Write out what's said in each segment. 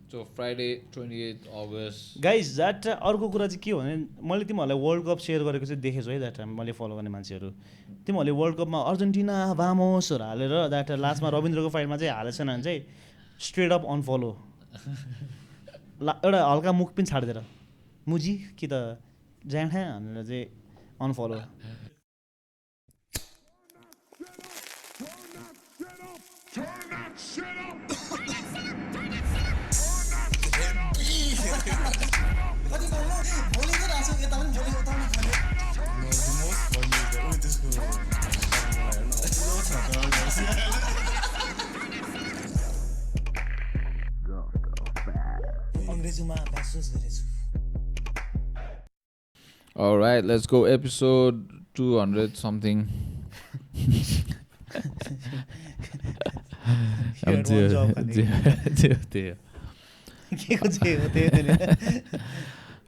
So Friday 28th August. Guys that अर्को कुरा चाहिँ के हो भने मैले तिमीहरूलाई वर्ल्ड कप सेयर गरेको चाहिँ देखेछु है द्याट मैले फलो गर्ने मान्छेहरू तिमीहरूले वर्ल्ड कपमा अर्जेन्टिना भामोसहरू हालेर द्याट लास्टमा रविन्द्रको फाइलमा चाहिँ हालेको छैन भने चाहिँ स्ट्रेट अप अनफलो एउटा हल्का मुख पनि छाडिदिएर मुजी कि त ज्याठा भनेर चाहिँ अनफलो अङ्ग्रेजीमा ब्याचलर्स गरेछु All right, let's go episode 200 something.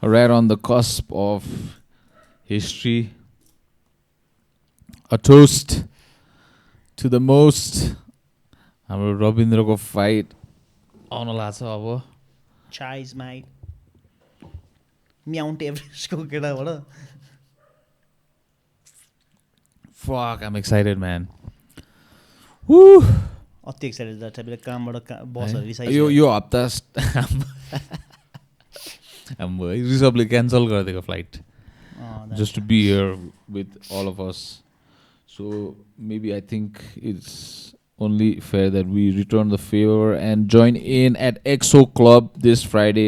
Right on the cusp of history. A toast to the most. हाम्रो रविन्द्रको फाइट आउन लाग्छ अब. चाइज माइट म्याउन्ट एभरेस्टको केटाबाट Fuck, I'm excited, man. Woo! अति एक्साइटेड छ तपाईँले कामबाट बसहरू यो हप्ता हाम्रो रिजर्भले क्यान्सल गरिदिएको flight just to be here with all of us. So maybe I think it's only fair that we return the favor and join in at EXO Club this Friday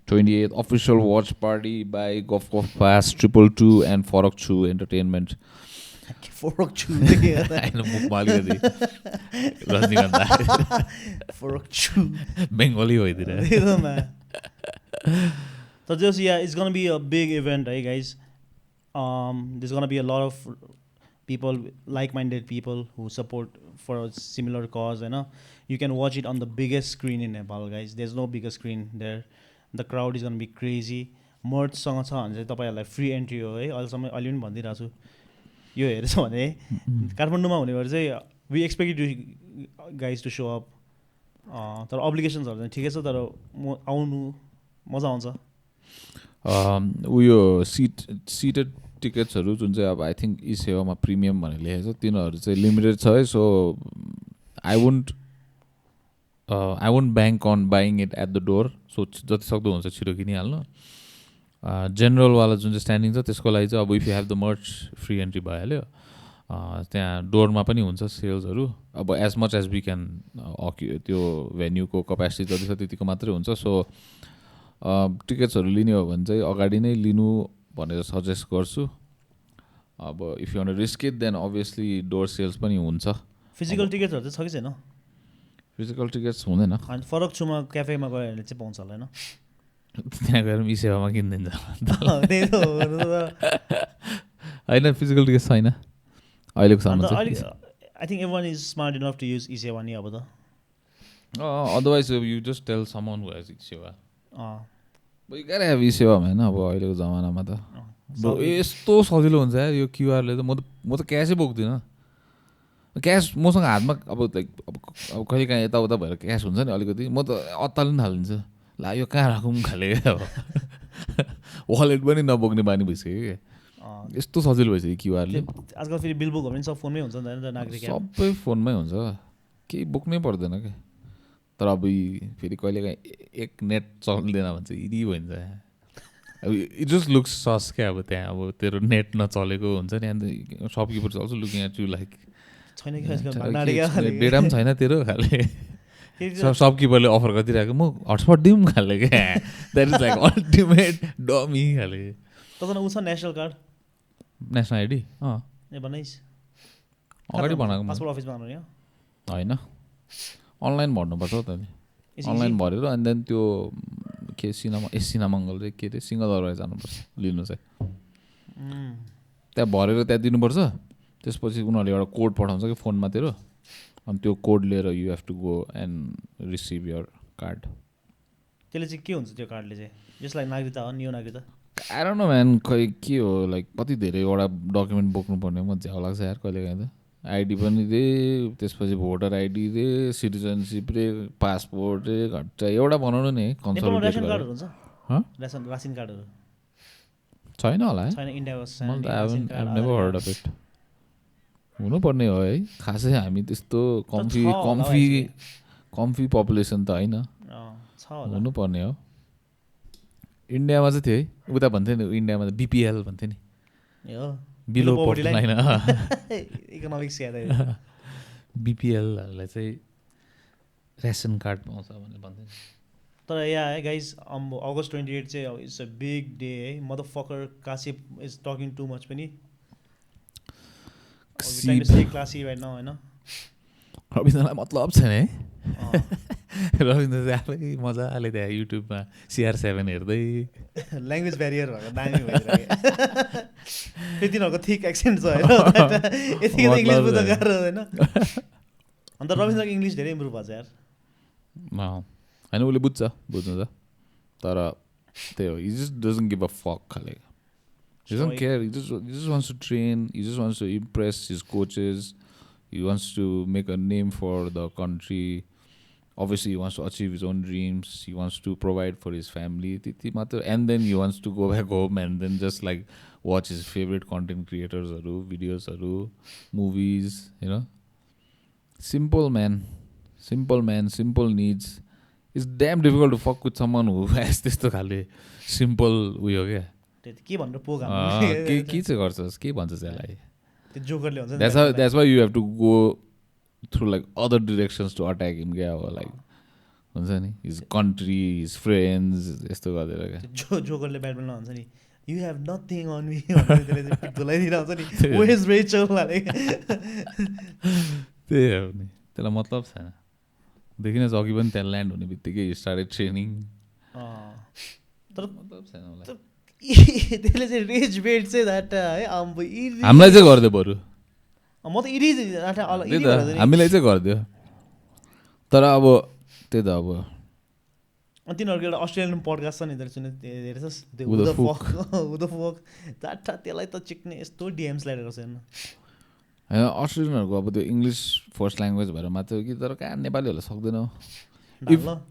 28th. Official watch party by Gof Pass, 222 and Forok Chu Entertainment. Forok Chu होइन मुखमा अलिकति रजनीगन्धा Forok Chu Bengali भइदिएर So just it's gonna be a big event, right, guys? There's gonna be a lot of people, like-minded people who support for a similar cause. You can watch it on the biggest screen in Nepal, guys. There's no bigger screen there. The crowd is gonna be crazy. मर्चसँग छ भने चाहिँ तपाईँहरूलाई free entry हो है अहिलेसम्म अहिले पनि भनिदिइरहेको छु यो हेरेछ भने काठमाडौँमा हुने भएर चाहिँ we expect to guys to show up तर अब्लिगेसन्सहरू चाहिँ ठिकै छ तर आउनु मजा आउँछ उयो सिटेड टिकट्सहरू जुन चाहिँ अब आई थिङ्क ई सेवामा प्रिमियम भनेर लेखेको छ तिनीहरू चाहिँ लिमिटेड छ है so I won't bank on buying it at the door so जति सक्दो हुन्छ छिटो किनिहाल्नु जेनरलवाला जुन चाहिँ स्ट्यान्डिङ छ त्यसको लागि चाहिँ अब if you have the merch free entry भइहाल्यो त्यहाँ डोरमा पनि हुन्छ सेल्सहरू अब as much as we can त्यो भेन्यूको कपेसिटी जति छ त्यतिको मात्रै हुन्छ सो टिकट्सहरू लिने हो भने चाहिँ अगाडि नै लिनु भनेर सजेस्ट गर्छु अब if you want to risk it then obviously door sales पनि हुन्छ फिजिकल टिकट्सहरू चाहिँ छ कि छैन फिजिकल टिकट्स हुँदैन फरक छुमा क्याफेमा गयो भने चाहिँ पाउँछ होला होइन त्यहाँ गएर ई सेवामा किनिदिन्छ होइन फिजिकल टिकट छैन अहिलेको सम्म I think everyone is smart enough to use eSewa नि अब त otherwise you just tell someone who has eSewa you can have ई सेवा होइन अब अहिलेको जमानामा त यस्तो सजिलो हुन्छ यार यो क्युआरले त म त क्यासै बोक्दिनँ क्यास मसँग हातमा अब लाइक अब कहिले काहीँ यताउता भएर क्यास हुन्छ नि अलिकति म त अत्तालिन थालिदिन्छु ला यो कहाँ राखौँ खाले अब वालेट पनि नबोक्ने बानी भइसक्यो क्या यस्तो सजिलो भइसक्यो क्युआरले आजकल फेरि बिल बुक भने सब फोनमै हुन्छ नि त नागरिक सबै फोनमै हुन्छ केही बोक्नै पर्दैन क्या तर अब फेरि कहिले काहीँ एक नेट चल्दैन भन्छ इडी भइन्छ अब इट जस्ट लुक्स सस क्या अब त्यहाँ अब तेरो नेट नचलेको हुन्छ नि अन्त shopkeeper also looking at you like data पनि छैन तेरो खाले सपकिपरले अफर गरिदिरहेको म हटस्पट दिउँ खाले क्या that is like ultimate dummy खाले तपाईँलाई ऊ छ नेसनल कार्ड नेसनल आइडी ए बनाइस् अगाडि बनाएको पासपोर्ट अफिसमा आउनु यहाँ होइन अनलाइन भर्नुपर्छ हो त नि अनलाइन भरेर अनि देन त्यो के सिनामङ्गल चाहिँ के अरे सिंहदरबार जानुपर्छ लिनु चाहिँ त्यहाँ भरेर त्यहाँ दिनुपर्छ त्यसपछि उनीहरूले एउटा कोड पठाउँछ कि फोनमा तेरो अनि त्यो कोड लिएर you have to go and receive your card त्यसले चाहिँ के हुन्छ त्यो कार्डले चाहिँ जसलाई नागरिकता हो नि यो नागरिकता आई डोन्ट नो म्यान खै के हो लाइक कति धेरैवटा डकुमेन्ट बोक्नुपर्ने म झ्याउ लाग्छ यार कहिले काहीँ त आइडी पनि दे, त्यसपछि भोटर आइडी दे, सिटिजनसिप रे, पासपोर्ट रे, घट्टा एउटा बनाउनु नि नेपालमा कन्सोलिडेट रेसन गरेर। कार्डहरू हुन्छ रासिन कार्डहरू छैन होला है, छैन इन्डियाको मैले त I never heard of it. हुनुपर्ने हो है, खासै हामी त्यस्तो कम्फी पपुलेसन त होइन, छ होला हुनुपर्ने हो। इन्डियामा चाहिँ थियो है, उता भन्थ्यो नि इन्डियामा त बिपिएल भन्थ्यो नि, हो बिलो पोभर्टी लाइन। इकोनोमिक्स याद बिपिएलहरूलाई चाहिँ रेसन कार्ड पाउँछ भनेर भन्थ्यो नि। तर या है गाइज अगस्ट 28 चाहिँ इट्स अ बिग डे है। मदर फकर कासिप इज टकिङ टु मच पनि क्लासी राइट नाउ होइन। रविन्द्रलाई मतलब छैन है, रविन्द्र चाहिँ आफै मजाले त्यहाँ युट्युबमा CR7 हेर्दै ल्याङ्ग्वेज ब्यारियर भएको दामी भइरहेको फेरि तिनीहरूको थिक एक्सेन्ट छ होइन, यतिकै त इङ्ग्लिस बुझ्न गाह्रो होइन। अन्त रविन्द्रको इङ्ग्लिस धेरै इम्प्रुभ भएको छ यार। होइन उसले बुझ्नु त, तर त्यही हो, he just doesn't give a fuck खाले, he doesn't care, he just wants to train, he just wants to impress his coaches, he wants to make a name for the country, obviously he wants to achieve his own dreams, he wants to provide for his family, and then he wants to go back home and then just like watch his favorite content creators videos, movies, you know. Simple man, simple needs. It's damn difficult to fuck with someone who has त्यस्तो खाले simple उयो क्या। के भनेर पोगा के चाहिँ गर्छस्, के भन्छस् यसलाई, त्यो जोकरले हुन्छ। That's why you have to go through like other directions to attack him क्या हो, like हुन्छ नि, his country, his friends, यस्तो गरेर क्या। जोकरले ब्याटम्यानमा हुन्छ नि, you have nothing on me भनेर पिटबुलाइदिएर हुन्छ नि, where is Rachel भने। त्यही हो नि, त्यसलाई मतलब छैन। देखिन अघि पनि त्यहाँ ल्यान्ड हुने बित्तिकै स्टार्टेड ट्रेनिङ, तर मतलब छैन मलाई। त्यसले चाहिँ रेज बेट चाहिँ है हामीलाई चाहिँ गरिदियो बरु, म त हामीलाई चाहिँ गरिदियो, तर अब त्यही त अब तिनीहरूको एउटा अस्ट्रेलियन पडकास्ट छ नि, हेरेछस् त्यसलाई त चिक्ने यस्तो डिएम्स ल्याइरहेको छ हेर्नु। होइन अस्ट्रेलियनहरूको अब त्यो इङ्ग्लिस फर्स्ट ल्याङ्ग्वेज भएर मात्र हो कि, तर कहाँ नेपालीहरूले सक्दैन।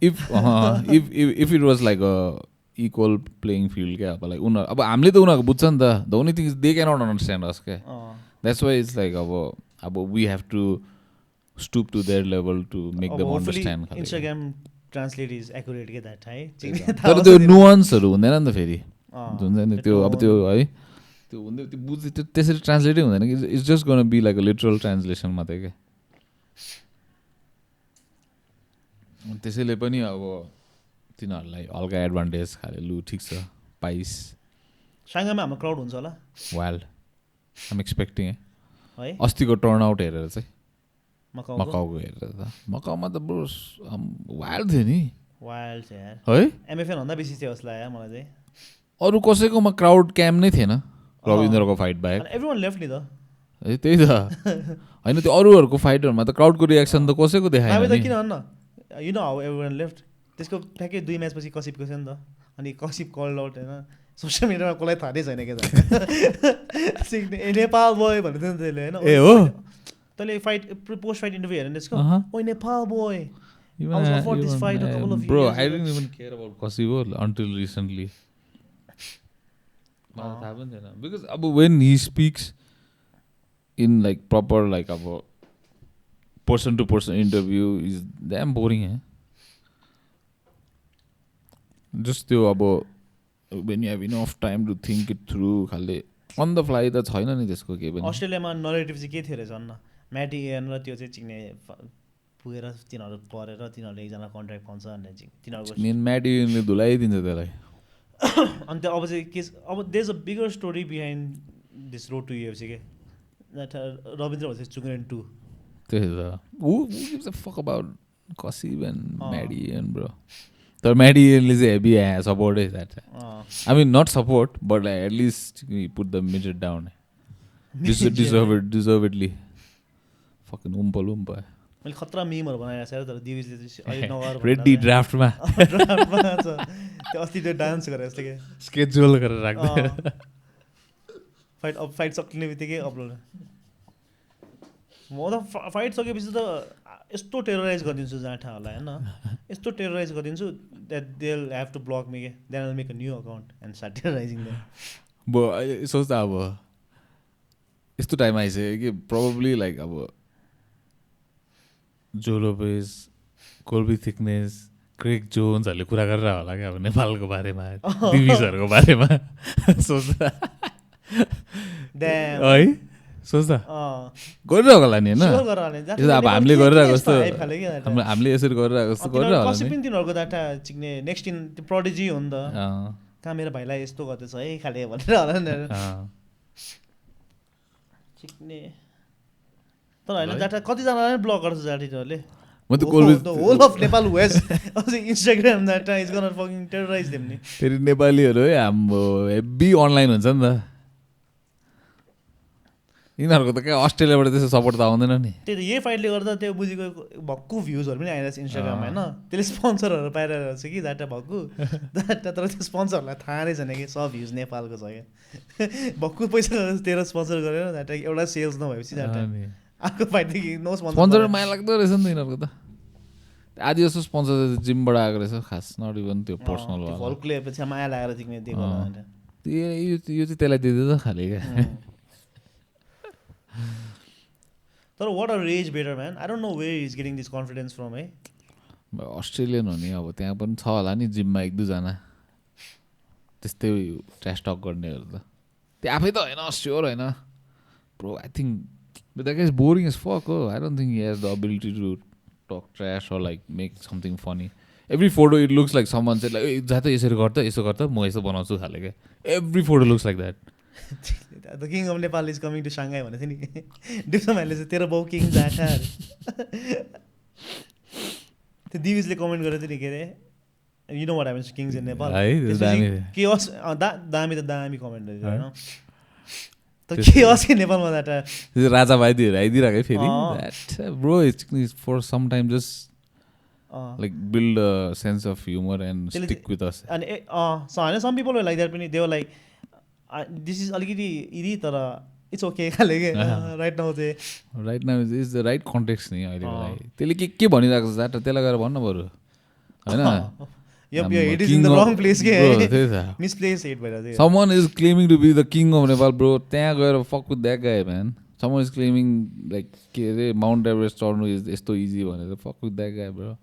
If it was like a equal playing field क्या, अब लाइक उनीहरू अब हामीले त उनीहरूको बुझ्छ नि त, the only thing is they can not understand us क्या, द्याट्स वाइ इट्स लाइक अब we have to stoop to their level to make them understand. Instagram translate is accurate के द्याट है, तर त्यो नुवान्सहरू हुँदैन नि त फेरि, हुन्छ नि त्यो अब त्यो है, त्यो हुँदै त्यो बुझ्दै त्यो त्यसरी ट्रान्सलेटै हुँदैन कि, it's just gonna be like a literal translation मात्रै क्या। त्यसैले पनि अब तिनीहरूलाई हल्का एडभान्टेज खाले, लु ठिक छ पाइस। साङ्घाईमा हाम्रो क्राउड हुन्छ होला वाइल्ड, आइम एक्सपेक्टिङ है। अस्तिको टर्नआउट हेरेर चाहिँ मकाउको हेरेर त, मकाउमा त ब्रो वाइल्ड थियो नि, वाइल्ड छ यार है। एमएफएन भन्दा बेसी थियो जस्तो लाग्यो मलाई चाहिँ। अरू कसैकोमा क्राउड क्याम नै थिएन रविन्द्रको फाइट बाहेक, एभ्रीवन लेफ्ट नि त। ए त्यही त होइन, त्यो अरूहरूको फाइटहरूमा त क्राउडको रियाक्सन त कसैको देखाएन नि। किन भन्न, you know how everyone left, त्यसको ठ्याक्कै 2 म्याच पछि कसिपको थियो नि त, अनि कसिप कल आउट होइन, सोसियल मिडियामा कसलाई थाहा नै छैन क्या नेपाल बोय भन्दै थियो नि त्यसले होइन। ए हो, तैँले फाइट पोस्ट फाइट इन्टरभ्यू हेरेन त्यसको, oh Nepal boy bro, I didn't even care about Kasivo until recently. Because when he speaks in like proper like about person to person interview is damn boring, eh? Just about when you have enough time to think it through, खाले on the fly त छैन नि त्यसको के पनि। अस्ट्रेलियामा narrative चाहिँ के थियो रहेछ भन्न, म्याटी एन र त्यो चाहिँ चिक्ने पुगेर तिनीहरू परेर तिनीहरूले एकजना कन्ट्र्याक्ट पाउँछ भनेर चाहिँ तिनीहरूको म्याटीले धुलाइदिन्छ त्यसलाई। अनि त्यो अब चाहिँ के, अब there is a bigger story behind this road to UFC के, रविन्द्र भन्छ चुक्रेन 2। त्यही त, who gives a fuck about Kasib and Maddie and bro. तर Maddie चाहिँ हेभी सपोर्ट है that, I mean not support but like at least he put the midget down. Deservedly. Fucking umpa. मैले खतरा मिमहरू बनाइरहेको छ तर दिविजले अहिले नगर रेडी ड्राफ्टमा छ त्यो अस्ति त्यो डान्स गरेर जस्तो के स्केड्युल गरेर राख्दै फाइट सकिने बित्तिकै अपलोड। म त फाइट सकेपछि त यस्तो टेरोराइज गरिदिन्छु जाँठाहरूलाई होइन यस्तो टेरोराइज गरिदिन्छु that they will have to block me के then will make a new account and start terrorising them सोच्दा अब यस्तो टाइम आइसक्यो कि प्रोबेबली लाइक अब जो लोपेज कोल्बी थिकनेस क्रेग जोन्सहरूले कुरा गरेर होला क्या अब नेपालको बारेमा दिविजहरूको बारेमा सोच्दा है सोच्दा गरिरहेको होला नि होइन अब हामीले गरिरहेको जस्तो हामीले यसरी गरिरहेको जस्तो गरिरहेको होला नि तिनीहरूको डाटा चिक्ने नेक्स्ट इन प्रोडिजी हो नि त कहाँ मेरो भाइलाई यस्तो गर्दैछ है खाले भनेर होला नि चिक्ने तर होइन डाटा कतिजनालाई ब्लक गर्छ जातिहरूले whole of Nepal west Instagram data is gonna fucking terrorise them नि फेरि नेपालीहरू है हाम्रो हेभी अनलाइन हुन्छ नि त यिनीहरूको त क्या अस्ट्रेलियाबाट त्यस्तो सपोर्ट त आउँदैन नि त्यही त यही फाइटले गर्दा त्यो बुझेको भक्कु भ्युजहरू पनि आइरहेको छ इन्स्टाग्राममा होइन त्यसले स्पोन्सरहरू पाइरहेको छ कि डाटा भक्कु डाटा तर त्यो स्पोन्सरहरूलाई थाहा नै छैन कि सब भ्युज नेपालको छ क्या भक्कु पैसा तेरो स्पोन्सर गरेर डाटा एउटा सेल्स नभएपछि डाटा अर्को फाइटदेखि नो स्पोन्सर माया लाग्दो रहेछ नि त यिनीहरूको त आदि जस्तो स्पोन्सर जिमबाट आएको रहेछ खास नट इभन त्यो पर्सनल भल्कुले पछि माया लागेर दिएको यो चाहिँ त्यसलाई दिँदै त खाले क्या तर what are rays better man I don't know where is getting this confidence from है अस्ट्रेलियन हो नि अब त्यहाँ पनि छ होला नि जिममा एक दुईजना त्यस्तै ट्र्यास टक गर्नेहरू त त्यो आफै त होइन स्योर होइन bro I think But that guy is boring as fuck. Oh, I don't think he has the ability to talk trash or like make something funny. Every photo it looks like someone said like, "Hey, jata यसरी गर्दा यसो गर्दा म यसो बनाउँछु खाले के." Every photo looks like that. The king of Nepal is coming to Shanghai भने थियो नि डिप्समाले चाहिँ तेरो बाउ किङ जाटा त्यो दिविजले कमेन्ट गरेको थियो नि के अरे you know what happens to kings in Nepal के होस् दामी त दामी कमेन्ट गरेको होइन के होस् कि नेपालमा डाटा राजा भाइदीहरू आइदिरहेको फेरि bro it's for some time just like build a sense of humour and stick with us अनि होइन सम पिपल लाइक द्याट पनि they were like this is अलिकति इरी तर इट्स ओके खाले के right now is the right context नि अहिलेको लागि त्यसले के भनिरहेको छ जाटा त्यसलाई गएर भन्नु बरु होइन Yep, your head is in the wrong place. Misplaced hate by that. Someone is claiming to be the king of Nepal, bro. त्यहाँ गएर fuck with that guy, man. Someone is claiming like के अरे Mount Everest चढ्नु is यस्तो easy भनेर fuck with that guy, bro.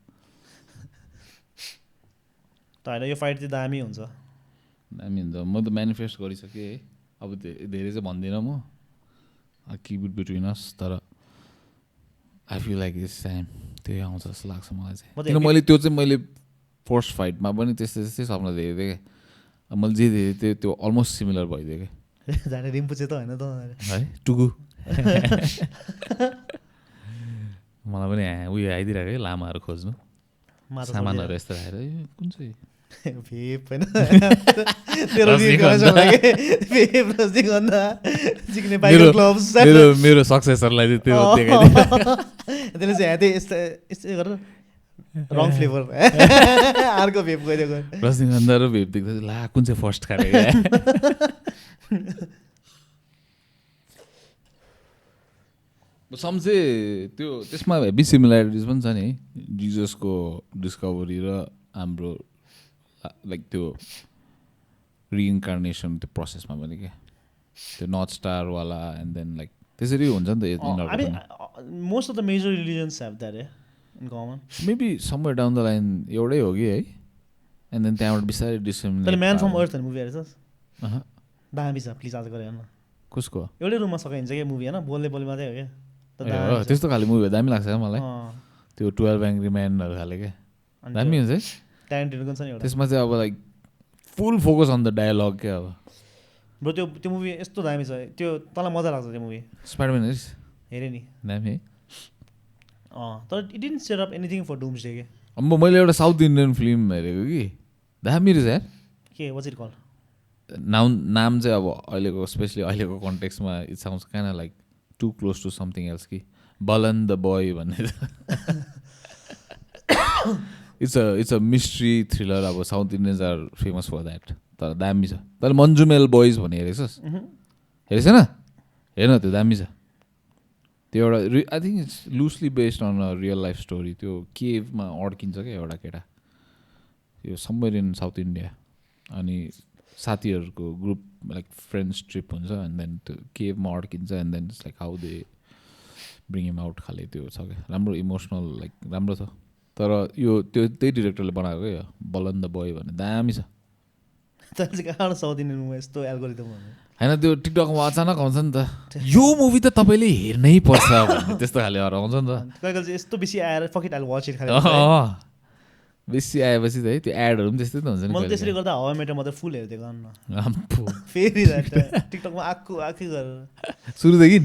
त होइन यो फाइट चाहिँ दामी हुन्छ म त म्यानिफेस्ट गरिसकेँ है अब धेरै चाहिँ भन्दिनँ म किप इट बिट्विन अस तर I feel like this time त्यही आउँछ जस्तो लाग्छ मलाई चाहिँ किन मैले त्यो चाहिँ मैले फर्स्ट फाइटमा पनि त्यस्तै सपना देखेको थिएँ क्या मैले जे देखेको थिएँ त्यो अलमोस्ट सिमिलर भइदियो क्या जाने रिम्पुचे त होइन त है टुकु मलाई पनि उयो आइदिरहेको है लामाहरू खोज्नु सामानहरू यस्तो आएर कुन चाहिँ भेप होइन मेरो सक्सेसरलाई चाहिँ त्यो देखाइदियो त्यसले चाहिँ हेर्दै यस्तै गरेर रङ फ्लेभर अर्को भेप गइदिएको रजनीगन्धा र भेप देख्दा ला कुन चाहिँ फर्स्ट खाले सम चाहिँ त्यो त्यसमा हेभी सिमिल्यारिटिज पनि छ नि जिजसको डिस्कभरी र हाम्रो लाइक त्यो रिइन्कार्नेसन त्यो प्रोसेसमा पनि क्या त्यो नर्थ स्टारवाला एन्ड देन लाइक त्यसरी हुन्छ नि त most of the major religions have that in common. Maybe somewhere down the line एउटै हो कि है and then त्यहाँबाट बिस्तारै डिसेमिनेट तैले म्यान फ्रम अर्थ भन्ने मुभी हेरेछस् दामी छ प्लिज आज गरे हेर्न कसको एउटै रुममा सकाइन्छ के मुभी हैन बोल्ने मात्रै हो के त्यस्तो खाले मुभी दामी लाग्छ मलाई त्यो 12 एङ्ग्री म्यानहरु खाले के दामी हुन्छ है ट्यालेन्टेड हुन्छ नि एउटा त्यसमा चाहिँ अब like full focus on the dialogue के अब ब्रो त्यो मुभी यस्तो दामी छ त्यो तँलाई मजा लाग्छ त्यो मुभी स्पाइडरम्यान हेरे नि दामी है तर it didn't set up anything for doomsday के अब मैले एउटा साउथ इन्डियन फिल्म हेरेको कि दामी रहेछ यार के वाट्स इट कल नाम चाहिँ अब अहिलेको स्पेसली अहिलेको कन्टेक्स्टमा it sounds kind like too close to something else कि बलन द बोय भन्ने इट्स अ मिस्ट्री थ्रिलर अब South Indians are famous for that तर दामी छ तर मन्जुमेल बोइज भन्ने हेरेछस् हेरेछ न हेर्न त्यो दामी छ त्यो एउटा I think it's loosely based on a real life story त्यो केभमा अड्किन्छ क्या एउटा केटा यो समवेयर इन साउथ इन्डिया अनि साथीहरूको ग्रुप लाइक फ्रेन्ड्स ट्रिप हुन्छ एन्ड देन त्यो केभमा अड्किन्छ and then it's like how they bring him out खाले त्यो छ क्या राम्रो इमोसनल लाइक राम्रो छ तर यो त्यो त्यही डिरेक्टरले बनाएको क्या बलन द बोय भन्ने दामी छ कहाँ साउथ इन्डियन मुभी यस्तो एल्गोरिदम होइन त्यो टिकटकमा अचानक आउँछ नि त यो मुभी त तपाईँले हेर्नै पर्छ भन्ने त्यस्तो खाले आउँछ नि त कहिले चाहिँ यस्तो बेसी आएर फकिट आएर वाच इट खाले बेसी आएपछि त है त्यो एडहरू पनि त्यस्तै त हुन्छ नि मैले त्यसरी गर्दा हावा मेटर मात्रै फुल हेर्थेँ गर्न फेरि टिकटकमा आँखै गरेर सुरुदेखि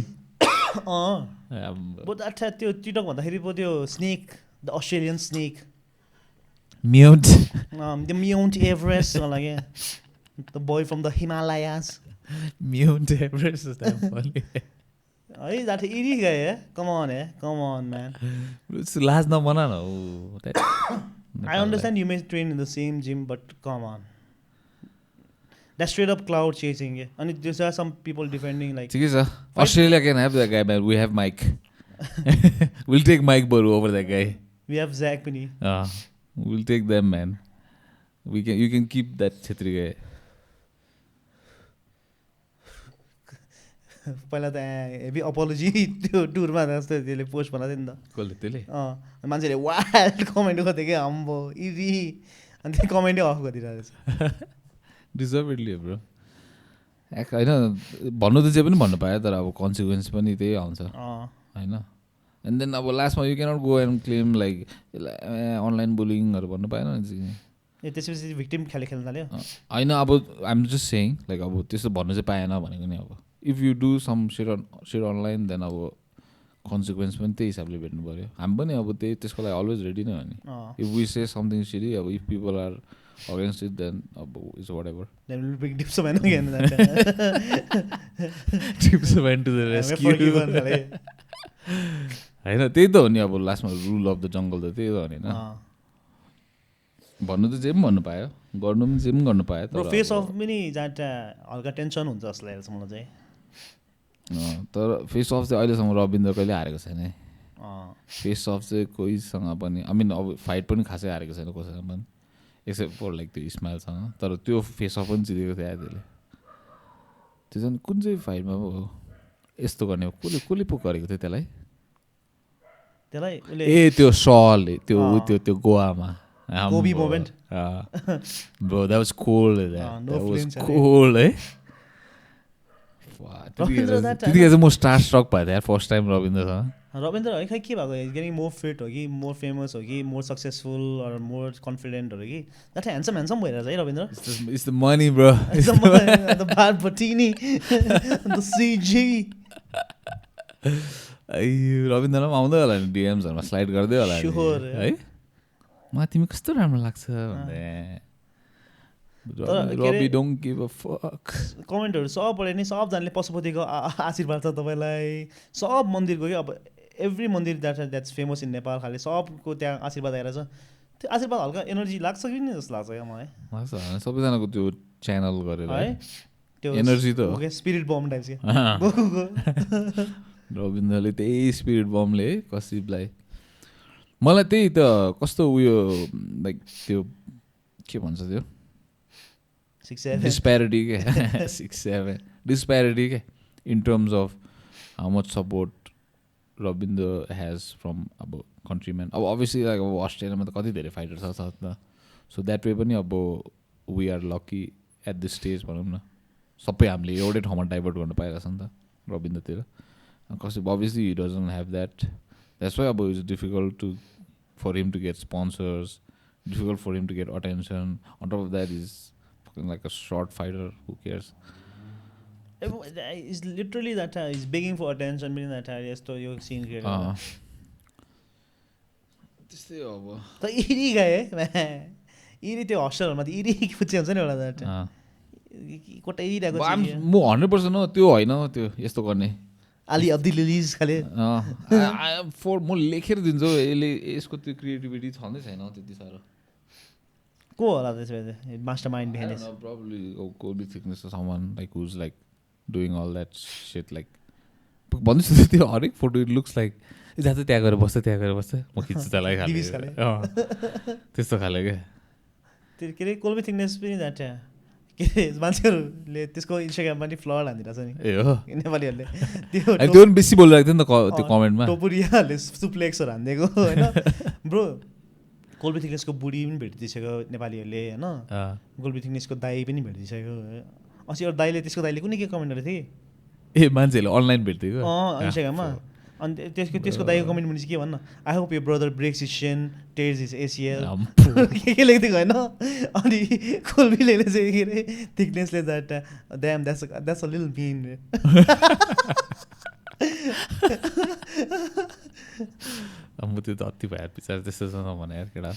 अच्छा त्यो टिकटक भन्दाखेरि पो त्यो snake the Australian snake Mount the Mount Everest क्या the boy from the Himalayas Mount Everest है द्याट इरी गए कम अन म्यान लाज नबना न I understand you may train in the same gym, but come on. That's straight up cloud chasing. Yeah. And there are some people defending like. ठिकै छ Australia can have that guy, man. We have Mike. We'll take Mike Boru over that guy. We have Zach Penny. We'll take them, man. You can keep that Chhetri guy. पहिला त heavy apology त्यो टुरमा जस्तो त्यसले post बनाएको थियो नि त कसले त्यसले मान्छेले वाइल्ड कमेन्ट गर्थ्यो क्या अम्बो इजी अनि त्यो कमेन्टै अफ गरिदिरहेको रहेछ डिजर्भेडली ब्रो होइन भन्नु त जे पनि भन्नु पायो तर अब कन्सिक्वेन्स पनि त्यही आउँछ होइन एन्ड देन अब लास्टमा you cannot go and claim like online बुलिङहरू भन्नु पाएन त्यसपछि भिक्टिम खेल्न थाल्यो होइन अब आइएम जस्ट सेङ लाइक अब त्यस्तो भन्नु चाहिँ पाएन भनेको नि अब if you do some share online then अब कन्सिक्वेन्स पनि त्यही हिसाबले भेट्नु पऱ्यो हामी पनि अब त्यही त्यसको लागि अलवेज रेडी नै हो नि इफ वी से समथिङ सिरी अब if people are against it then अब इट्स वाट एभर होइन त्यही त हो नि अब लास्टमा रुल अफ द जङ्गल त त्यही त हो नि होइन भन्नु त जे पनि भन्नु पायो गर्नु पनि जे पनि गर्नु पायो तर फेस अफ पनि जहाँ हल्का टेन्सन हुन्छ जस्तो लागेको छ मलाई चाहिँ तर फेस अफ चाहिँ अहिलेसम्म रविन्द्र कहिले हारेको छैन है फेस अफ चाहिँ कोहीसँग पनि आई मिन अब फाइट पनि खासै हारेको छैन कसैसँग पनि एक्सेप्ट फर लाइक त्यो इस्माइलसँग तर त्यो फेस अफ पनि जितेको थियो त्यसले त्यो झन् कुन चाहिँ फाइटमा पो हो यस्तो गर्ने कसले पो गरेको थियो त्यसलाई ए त्यो सलले त्यो गोवामा Kobe moment. Bro, that was cool. That was cool, eh? त्यतिखेर चाहिँ म स्टार स्ट्रक भएको थिएँ फर्स्ट टाइम रविन्द्र है खै के भएको गेटिङ मोर फिट हो कि मोर फेमस हो कि more successful or more confident हो कि द्याट ह्यान्डसम भइरहेछ है Rabindra it's the money bro the bar बटिनी द सिजी रविन्द्र पनि आउँदै होला नि डिएम्सहरूमा स्लाइड गर्दै होला है मा तिमी कस्तो राम्रो लाग्छ भन्दै Rabi don't give a fuck कमेन्टहरू सब पढे नि सबजनाले पशुपतिको आशीर्वाद छ तपाईँलाई सब मन्दिरको कि अब एभ्री मन्दिर द्याट्स फेमस इन नेपाल खाले सबको त्यहाँ आशीर्वाद आएर छ त्यो आशीर्वाद हल्का एनर्जी लाग्छ कि नि जस्तो लाग्छ क्या मलाई लाग्छ सबैजनाको त्यो च्यानल गरेर है त्यो एनर्जी त हो स्पिरिट बम टाइप्स के रविन्द्रले त्यही स्पिरिट बमले कसिबलाई मलाई त्यही त कस्तो उयो लाइक त्यो के भन्छ त्यो डिस्प्यारिटी क्या 6-7 डिस्प्यारिटी क्या in terms of how much support Rabindra has from अब कन्ट्रीम्यान अब अभियसली लाइक अब अस्ट्रेलियामा त कति धेरै फाइटर छ त सो द्याट वे पनि अब we are lucky at this stage भनौँ न सबै हामीले एउटै ठाउँमा डाइभर्ट गर्नु पाइरहेको छ नि त रविन्द्रतिर कसै obviously he doesn't have that's why अब it's difficult for him to get sponsors, difficult for him to get attention. On top of that, he's fucking like a short fighter. Who cares? It's literally that he's begging for attention. Meaning that yes, to you scene creator. This thing over. So iri gaye, iri त्यो हस्टलहरुमा त इरी पुच्चे हुन्छ नि होला त कोटा इरी राको छ म 100% हो त्यो हैन त्यो यस्तो गर्ने अली अब्दुल अलिज खाले फर म लेखेर दिन्छु यसले यसको त्यो क्रिएटिभिटी छँदै छैन त्यति साह्रो को होला त्यसो mastermind behind this probably Cody Thickness or someone like who's like doing all that shit like भन्दैछु त्यो हरेक फोटो इट लुक्स लाइक जहाँ चाहिँ त्यहाँ गएर बस्छ म खिच्छु त्यसलाई दिविस खाले खाले। त्यस्तो खाले क्या त्यो के अरे कोल्बी थिकनेस पनि जान्छ के अरे मान्छेहरूले त्यसको इन्स्टाग्राममा पनि फ्लड हानिरहेछ नि ए हो नेपालीहरूले अनि त्यो पनि बेसी बोलिरहेको थियो नि त त्यो कमेन्टमा टोपुरियाहरूले सुप्लेक्सहरू हानिदिएको होइन ब्रो कोल्बी थिकनेसको बुढी पनि भेटिदिइसक्यो नेपालीहरूले होइन कोल्बी थिकनेसको दाई पनि भेटिदिइसक्यो अस्ति एउटा दाईले त्यसको दाईले कुनै के कमेन्ट गरेको थियो ए मान्छेहरूले अनलाइन भेट्थ्यो इन्स्टाग्राममा अनि त्यसको दाईको कमेन्ट भनेपछि के भन्न आई होप यो ब्रदर ब्रेक्स इज सेन टेर्स इज एसियल के लेखिदिएको होइन अनि कोल्बीले चाहिँ के अरे थिकनेसले that damn that's a little mean म त्यो त अति भयो पछाडि त्यस्तो छ नभने यार केटा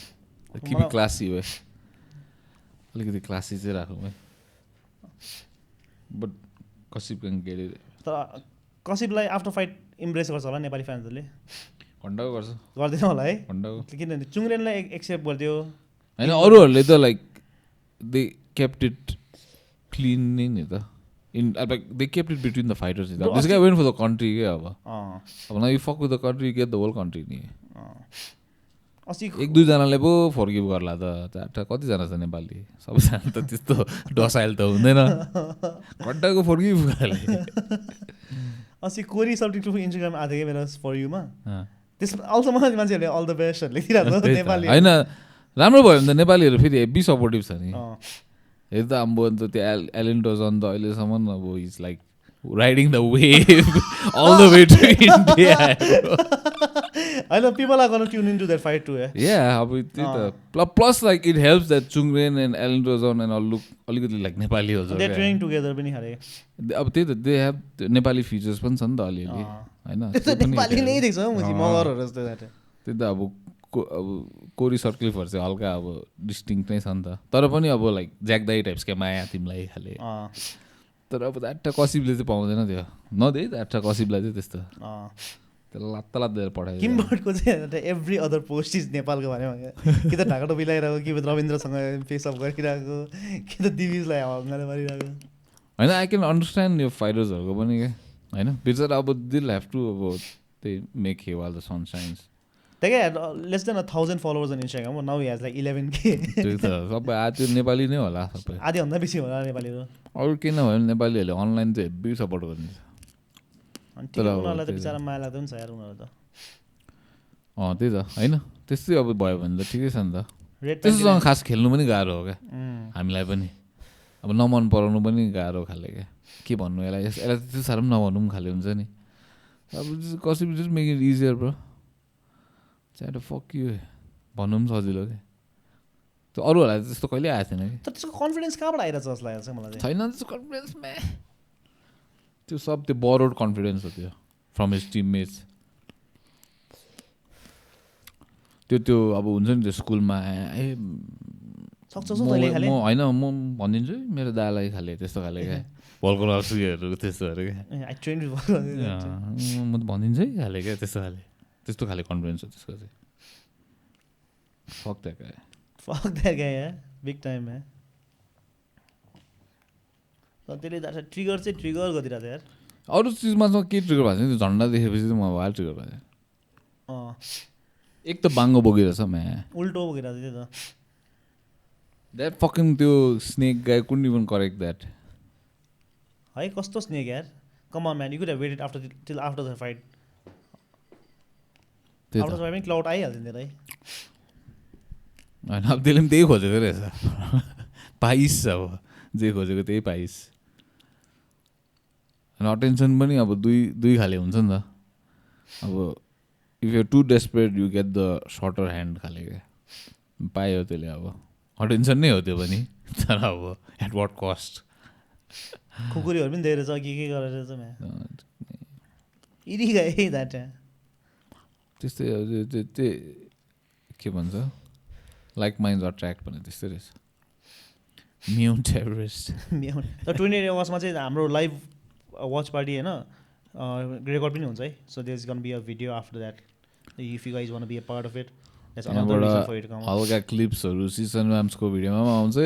कि क्लासी भयो अलिकति क्लासी चाहिँ राखौँ है बट कसिप गेले तर कसिपलाई आफ्टर फाइट इम्प्रेस गर्छ होला नेपाली फ्यान्सहरूले घन्टाको गर्छ गर्दैन होला है घन्टाको किनभने चुङरेनलाई एक्सेप्ट गरिदियो होइन अरूहरूले त like they kept it clean नि त in like they kept it between the fighters this guy went for the country के अब न you fuck with the country get the whole country नि अस्ति 1-2जनाले पो फर्गिभ गर्ला त कतिजना छ नेपाली सबैजना त त्यस्तो डसाइल त हुँदैन घन्टाको फर्गिभ गर्ले अस्ति कोरी सब्जेक्ट इन्स्टाग्राम आएको थियो मेरो फर युमा त्यसमा अहिलेसम्म मान्छेहरूले अल द बेस्टहरू लेखिरहेको छ नेपाली होइन राम्रो भयो भने त नेपालीहरू फेरि हेभी सपोर्टिभ छ नि हेर त अब अन्त त्यो एलेन डोजन त अहिलेसम्म अब is like riding the wave all the way to India होइन people are gonna tune into that fight too या अब त्यही त plus like it helps that चुङरेन एन्ड एलेन डोजन एन्ड अल लुक अलिकति लाइक नेपाली हो दे ट्रेनिङ टुगेदर पनि खाले अब त्यही त दे हेभ नेपाली फिचर्स पनि छ नि त अलिअलि होइन नेपाली नै देख्छ मगरहरू जस्तो त्यही त अब कोरी सर्क्लिफहरू चाहिँ हल्का अब डिस्टिङ नै छ नि त तर पनि अब लाइक ज्याक्दाई टाइप्सका माया तिमीलाई खाले तर अब आठवटा कसिबले चाहिँ पाउँदैन त्यो नदे आठवटा कसिबलाई चाहिँ त्यस्तो त्यसलाई लात्ता लात्ता पठायो किमबर्डको चाहिँ एभ्री अदर पोस्ट इज नेपालको बारेमा कि त ढाका टोपी लगाइरहेको कि त रविन्द्रसँग फेसअप गरिरहेको कि त दिविजलाई हङ्गाले मारिरहेको होइन आई क्यान अन्डरस्ट्यान्ड यो फाइटर्सहरूको पनि क्या होइन बिचरा अब दिल हेभ टु अब त्यही मेक हे वाल द सनसाइन्स त्यही less than 1000 followers on Instagram now he has like 11K त्यो त सबै त्यो नेपाली नै होला सबै आधीभन्दा बेसी होला नेपालीहरू अरू केही नभए पनि नेपालीहरूले अनलाइन चाहिँ हेभी सपोर्ट गरिदिन्छ तर उनीहरूलाई त बिचरा माया लाग्दैन छ यार उनीहरू त त्यही त होइन त्यस्तै अब भयो भने त ठिकै छ नि त त्यस्तोसँग खास खेल्नु पनि गाह्रो हो क्या हामीलाई पनि अब नमन पराउनु पनि गाह्रो खाले क्या के भन्नु यसलाई त्यस्तो साह्रो पनि नभन्नु पनि खाले हुन्छ नि अब कसै just make it easier bro chat fuck you भन्नु पनि सजिलो क्या त्यो अरूहरूलाई त्यस्तो कहिले आएको थिएन कि तर त्यसको कन्फिडेन्स कहाँबाट आइरहेछ जस्तो लागेको छ मलाई छैन त्यसको कन्फिडेन्समा त्यो सब त्यो बरोड कन्फिडेन्स हो त्यो फ्रम हिज टिममेट्स त्यो अब हुन्छ नि त्यो स्कुलमा ए होइन म भनिदिन्छु है मेरो दालाई खाले त्यस्तो खाले क्या भल्कोलहरू त्यस्तोहरू क्या म त भनिदिन्छु है खाले क्या त्यस्तो खाले कन्फिडेन्स हो त्यसको चाहिँ fuck that guy big time है त्यसले ट्रिगर चाहिँ ट्रिगर गरिदिरहेको थियो यार अरू चिजमा चाहिँ के ट्रिगर भएको छ त्यो झन्डा देखेपछि चाहिँ म वाल ट्रिगर भएको एक त बाङ्गो बोकिरहेछ म्या उल्टो बोकिरहेको थियो त द्याट फकिङ त्यो snake guy couldn't even correct that है कस्तो स्नेक यार come on man you could have waited till after the fight after the fight पनि क्लाउड आइहाल्थ्यो नि है होइन अब त्यसले पनि त्यही खोजेको रहेछ पाइस अब जे खोजेको त्यही पाइस अनि अटेन्सन पनि अब दुई खाले हुन्छ नि त अब if you too desperate you get the shorter hand खाले क्या पायो त्यसले अब अटेन्सन नै हो त्यो पनि तर अब एट वाट कस्ट खुकुरीहरू पनि दिएर छ के गरेर छ म्या इरी गए द्याट त्यस्तै के भन्छ लाइक माइन्ड्स अट्र्याक्ट भने त्यस्तै रहेछ म्युन टेररिस्ट तर 28 अगस्तमा चाहिँ हाम्रो लाइभ वाच पार्टी होइन रेकर्ड पनि हुन्छ है so there is gonna be a video after that if you guys wanna be a part of it that's another reason for it come हल्का क्लिप्सहरू सिजन म्याम्सको भिडियोमा पनि आउँछ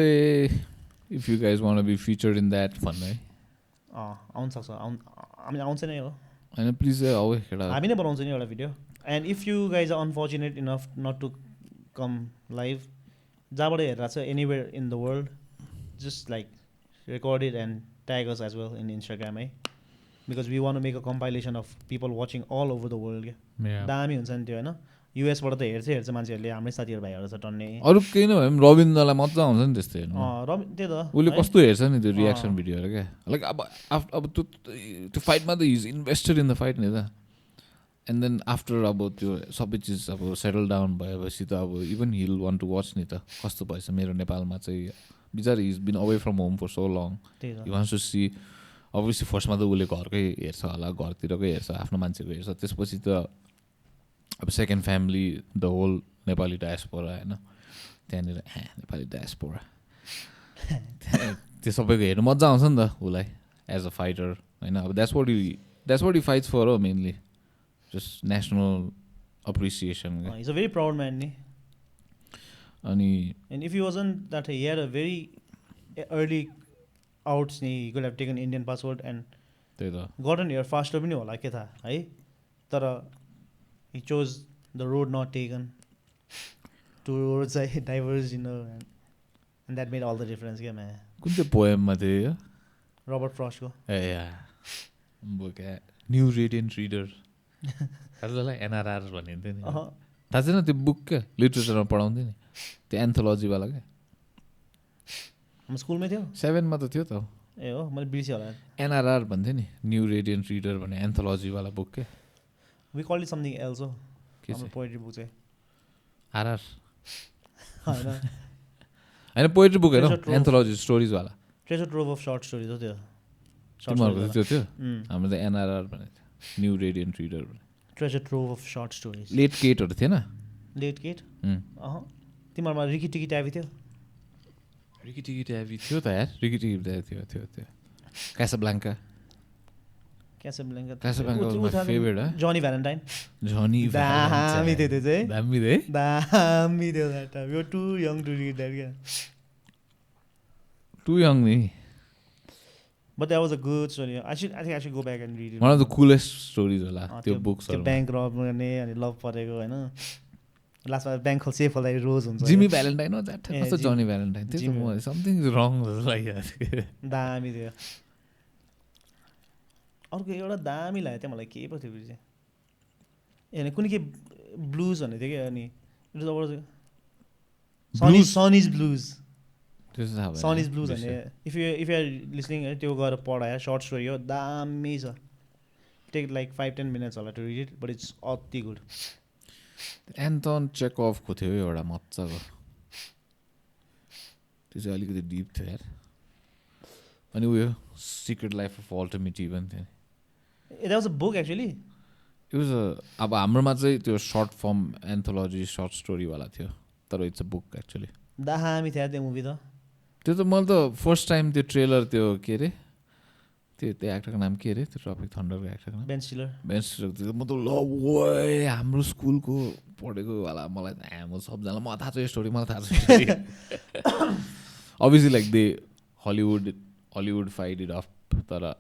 if you guys wanna be featured in that भन्ने आउनु सक्छ हामी आउँछ नै हो होइन प्लिज आऊ है केटा हामी नै बनाउँछ नि एउटा video and if you guys are unfortunate enough not to come live जहाँबाट हेरिरहेको छ anywhere in the world just like record it and tag us as well in Instagram because we want to make a compilation of people watching all over the world दामी हुन्छ नि त्यो होइन युएसबाट त हेर्छ मान्छेहरूले हाम्रै साथीहरू भाइहरू छ टन्ने अरू केही नै भयो भने रविन्द्रलाई मजा आउँछ नि त्यस्तै हेर्नु त्यही त उसले कस्तो हेर्छ नि त्यो रियाक्सन भिडियोहरू क्या लाइक अब त्यो फाइटमा त is invested in the fight नि त एन्ड देन आफ्टर अब त्यो सबै चिज अब सेटल डाउन भएपछि त अब even he'll want to watch नि त कस्तो भएछ मेरो नेपालमा चाहिँ बिचार is been away from home for so long you wants to see obviously फर्स्टमा त उसले घरकै हेर्छ होला घरतिरकै हेर्छ आफ्नो मान्छेको हेर्छ त्यसपछि त अब second family the whole Nepali diaspora होइन त्यहाँनिर नेपाली डायस्पोरा त्यो सबैको हेर्नु मजा आउँछ नि त उसलाई एज अ फाइटर होइन अब that's what you fights for हो mainly just national appreciation is a very proud man नि अनि and if you wasn't that he had a very early outs नि he could have taken Indian passport and त्यही त गटन here faster पनि होला के थाहा है तर he chose the road not taken towards a diverse and that made all the difference man कुन चाहिँ पोएममा थियो यो Robert Frost को बुक न्यू रेडियन्ट रिडर त्यसलाई एनआरआर भनिन्थ्यो नि थाहा छैन त्यो बुक क्या लिटरेचरमा पढाउँथ्यो नि त्यो एन्थोलोजीवाला क्या हाम्रो स्कुलमै थियो 7मा त थियो त ए हो मैले बिर्सेँ होला एनआरआर भन्थ्यो नि न्यू रेडियन्ट रिडर भन्ने एन्थोलोजीवाला बुक क्या we called it something else हाम्रो पोएट्री बुक चाहिँ आरआर होइन होइन पोएट्री बुक होइन एन्थोलोजी स्टोरिजवाला Treasure Trove of Short Stories हो त्यो तिमीहरूको त्यो थियो हाम्रो त एनआरआर भनेको थियो न्यू रेडियन्ट रिडर भने Treasure Trove of Short Stories लेट केटहरू थिएन लेट केट तिमीहरूमा रिकी टिकी ट्याबी थियो रिकी टिकी ट्याबी थियो त यार रिकी टिकी ट्याबी थियो क्यासाब्लाङ्का जनी भ्यालेन्टाइन दामी थियो त्यो चाहिँ दामी थियो दामी थियो that time you too young to read that क्या टु यङ नि but that was a good story I should go back and read one of the coolest stories होला त्यो बुक्सहरु ब्याङ्क रब गर्ने अनि लभ परेको होइन लास्टमा ब्याङ्क सेफ होला रोज हुन्छ जिमी भ्यालेन्टाइन हो द्याट कस्तो जनी भ्यालेन्टाइन त्यो समथिङ इज रङ जस्तो लागिरहेको दामी थियो अर्को एउटा दामी लाग्यो थियो मलाई के पो थियो चाहिँ होइन कुनै के ब्लुज भन्ने थियो क्या अनि सनिज ब्लुज सनिज ब्लुज भन्ने इफ यु आर लिसनिङ है त्यो गएर पढायो सर्ट स्टोरी हो दामी छ टेक लाइक 5-10 मिनट्स होला to read it but it's अति गुड एन्टन चेकअफको थियो एउटा मजाको त्यो चाहिँ अलिकति डिप थियो यार अनि उयो सिक्रेट लाइफ अफ वाल्टर मिटी पनि थियो That was a book actually. It was अब हाम्रोमा चाहिँ त्यो सर्ट फर्म एन्थोलोजी सर्ट स्टोरीवाला थियो तर इट्स अ बुक एक्चुली दामी थियो त्यो मुभी त त्यो त मैले त फर्स्ट टाइम त्यो ट्रेलर त्यो के अरे त्यो एक्टरको नाम के अरे त्यो ट्रपिक थन्डरको एक्टरको नाम बेन स्टिलर त्यो म त ल ओए हाम्रो स्कुलको पढेको वाला मलाई म सबजनालाई मलाई थाहा छ यो स्टोरी मलाई थाहा छ obviously like they Hollywood fight it off तर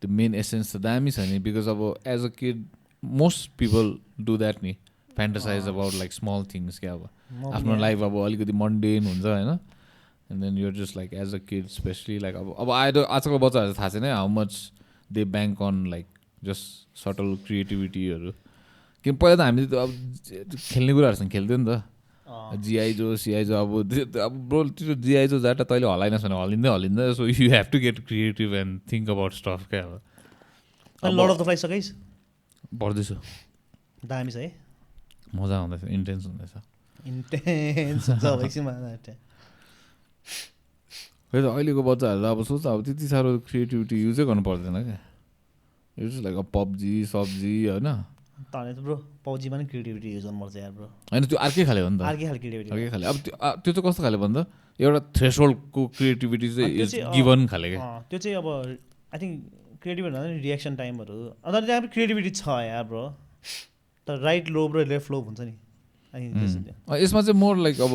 the main essence त दामी छ नि बिकज अब as a kid most people do that नि fantasise about like small things क्या अब आफ्नो लाइफ अब अलिकति मन्डेन हुन्छ होइन and then you're just like as a kid specially like अब आजकल बच्चाहरू थाहा छैन how much they bank on like just subtle क्रिएटिभिटीहरू किन पहिला त हामीले त अब खेल्ने कुराहरूसँग खेल्थ्यो नि त जिआइजो सिआइजो अब ब्रो त्यो जिआइजो जाटा तैँले हलाइनस् भने हलिँदै so you have to get creative and think about stuff क्या अब लर्ड अफ द फ्लाइज सकेस् पढ्दैछु दामी छ है मजा आउँदैछ इन्टेन्स हुँदैछ खै त अहिलेको बच्चाहरू अब सोच अब त्यति साह्रो क्रिएटिभिटी युजै गर्नु पर्दैन क्या यो चाहिँ लाइक अब पब्जी सब्जी होइन त ब्रो पब्जीमा पनि क्रिएटिभिटी युज गर्नुपर्छ यार ब्रो होइन त्यो अर्कै खाले हो नि त अर्कै खाले अब त्यो चाहिँ कस्तो खाले भन्दा एउटा थ्रेसहोल्डको क्रिएटिभिटी चाहिँ इज गिभन खाले क्या त्यो चाहिँ अब आई थिङ्क क्रिएटिभिटी भन्दा नि रियाक्सन टाइमहरू अन्त त्यहाँ पनि क्रिएटिभिटी छ यार ब्रो तर राइट लोब र लेफ्ट लोब हुन्छ नि यसमा चाहिँ मोर लाइक अब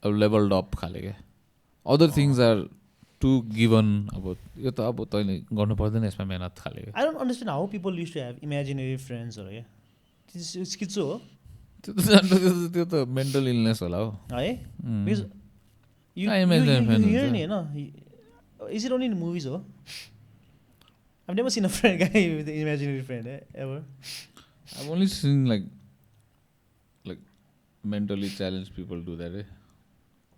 लेभल्ड अप खाले क्या other things are to given अब यो त अब तैँले गर्नु पर्दैन यसमा मेहनत खाले I don't understand how people used to have imaginary friends हरू क्या स्किचो हो त्यो त मेन्टल इलनेस होला हो है बिकज कहाँ imaginary friend हियर हुन्छ? नि होइन is it only in movies हो I've never seen a friend guy with an imaginary friend ever. I've only seen like mentally challenged people do that.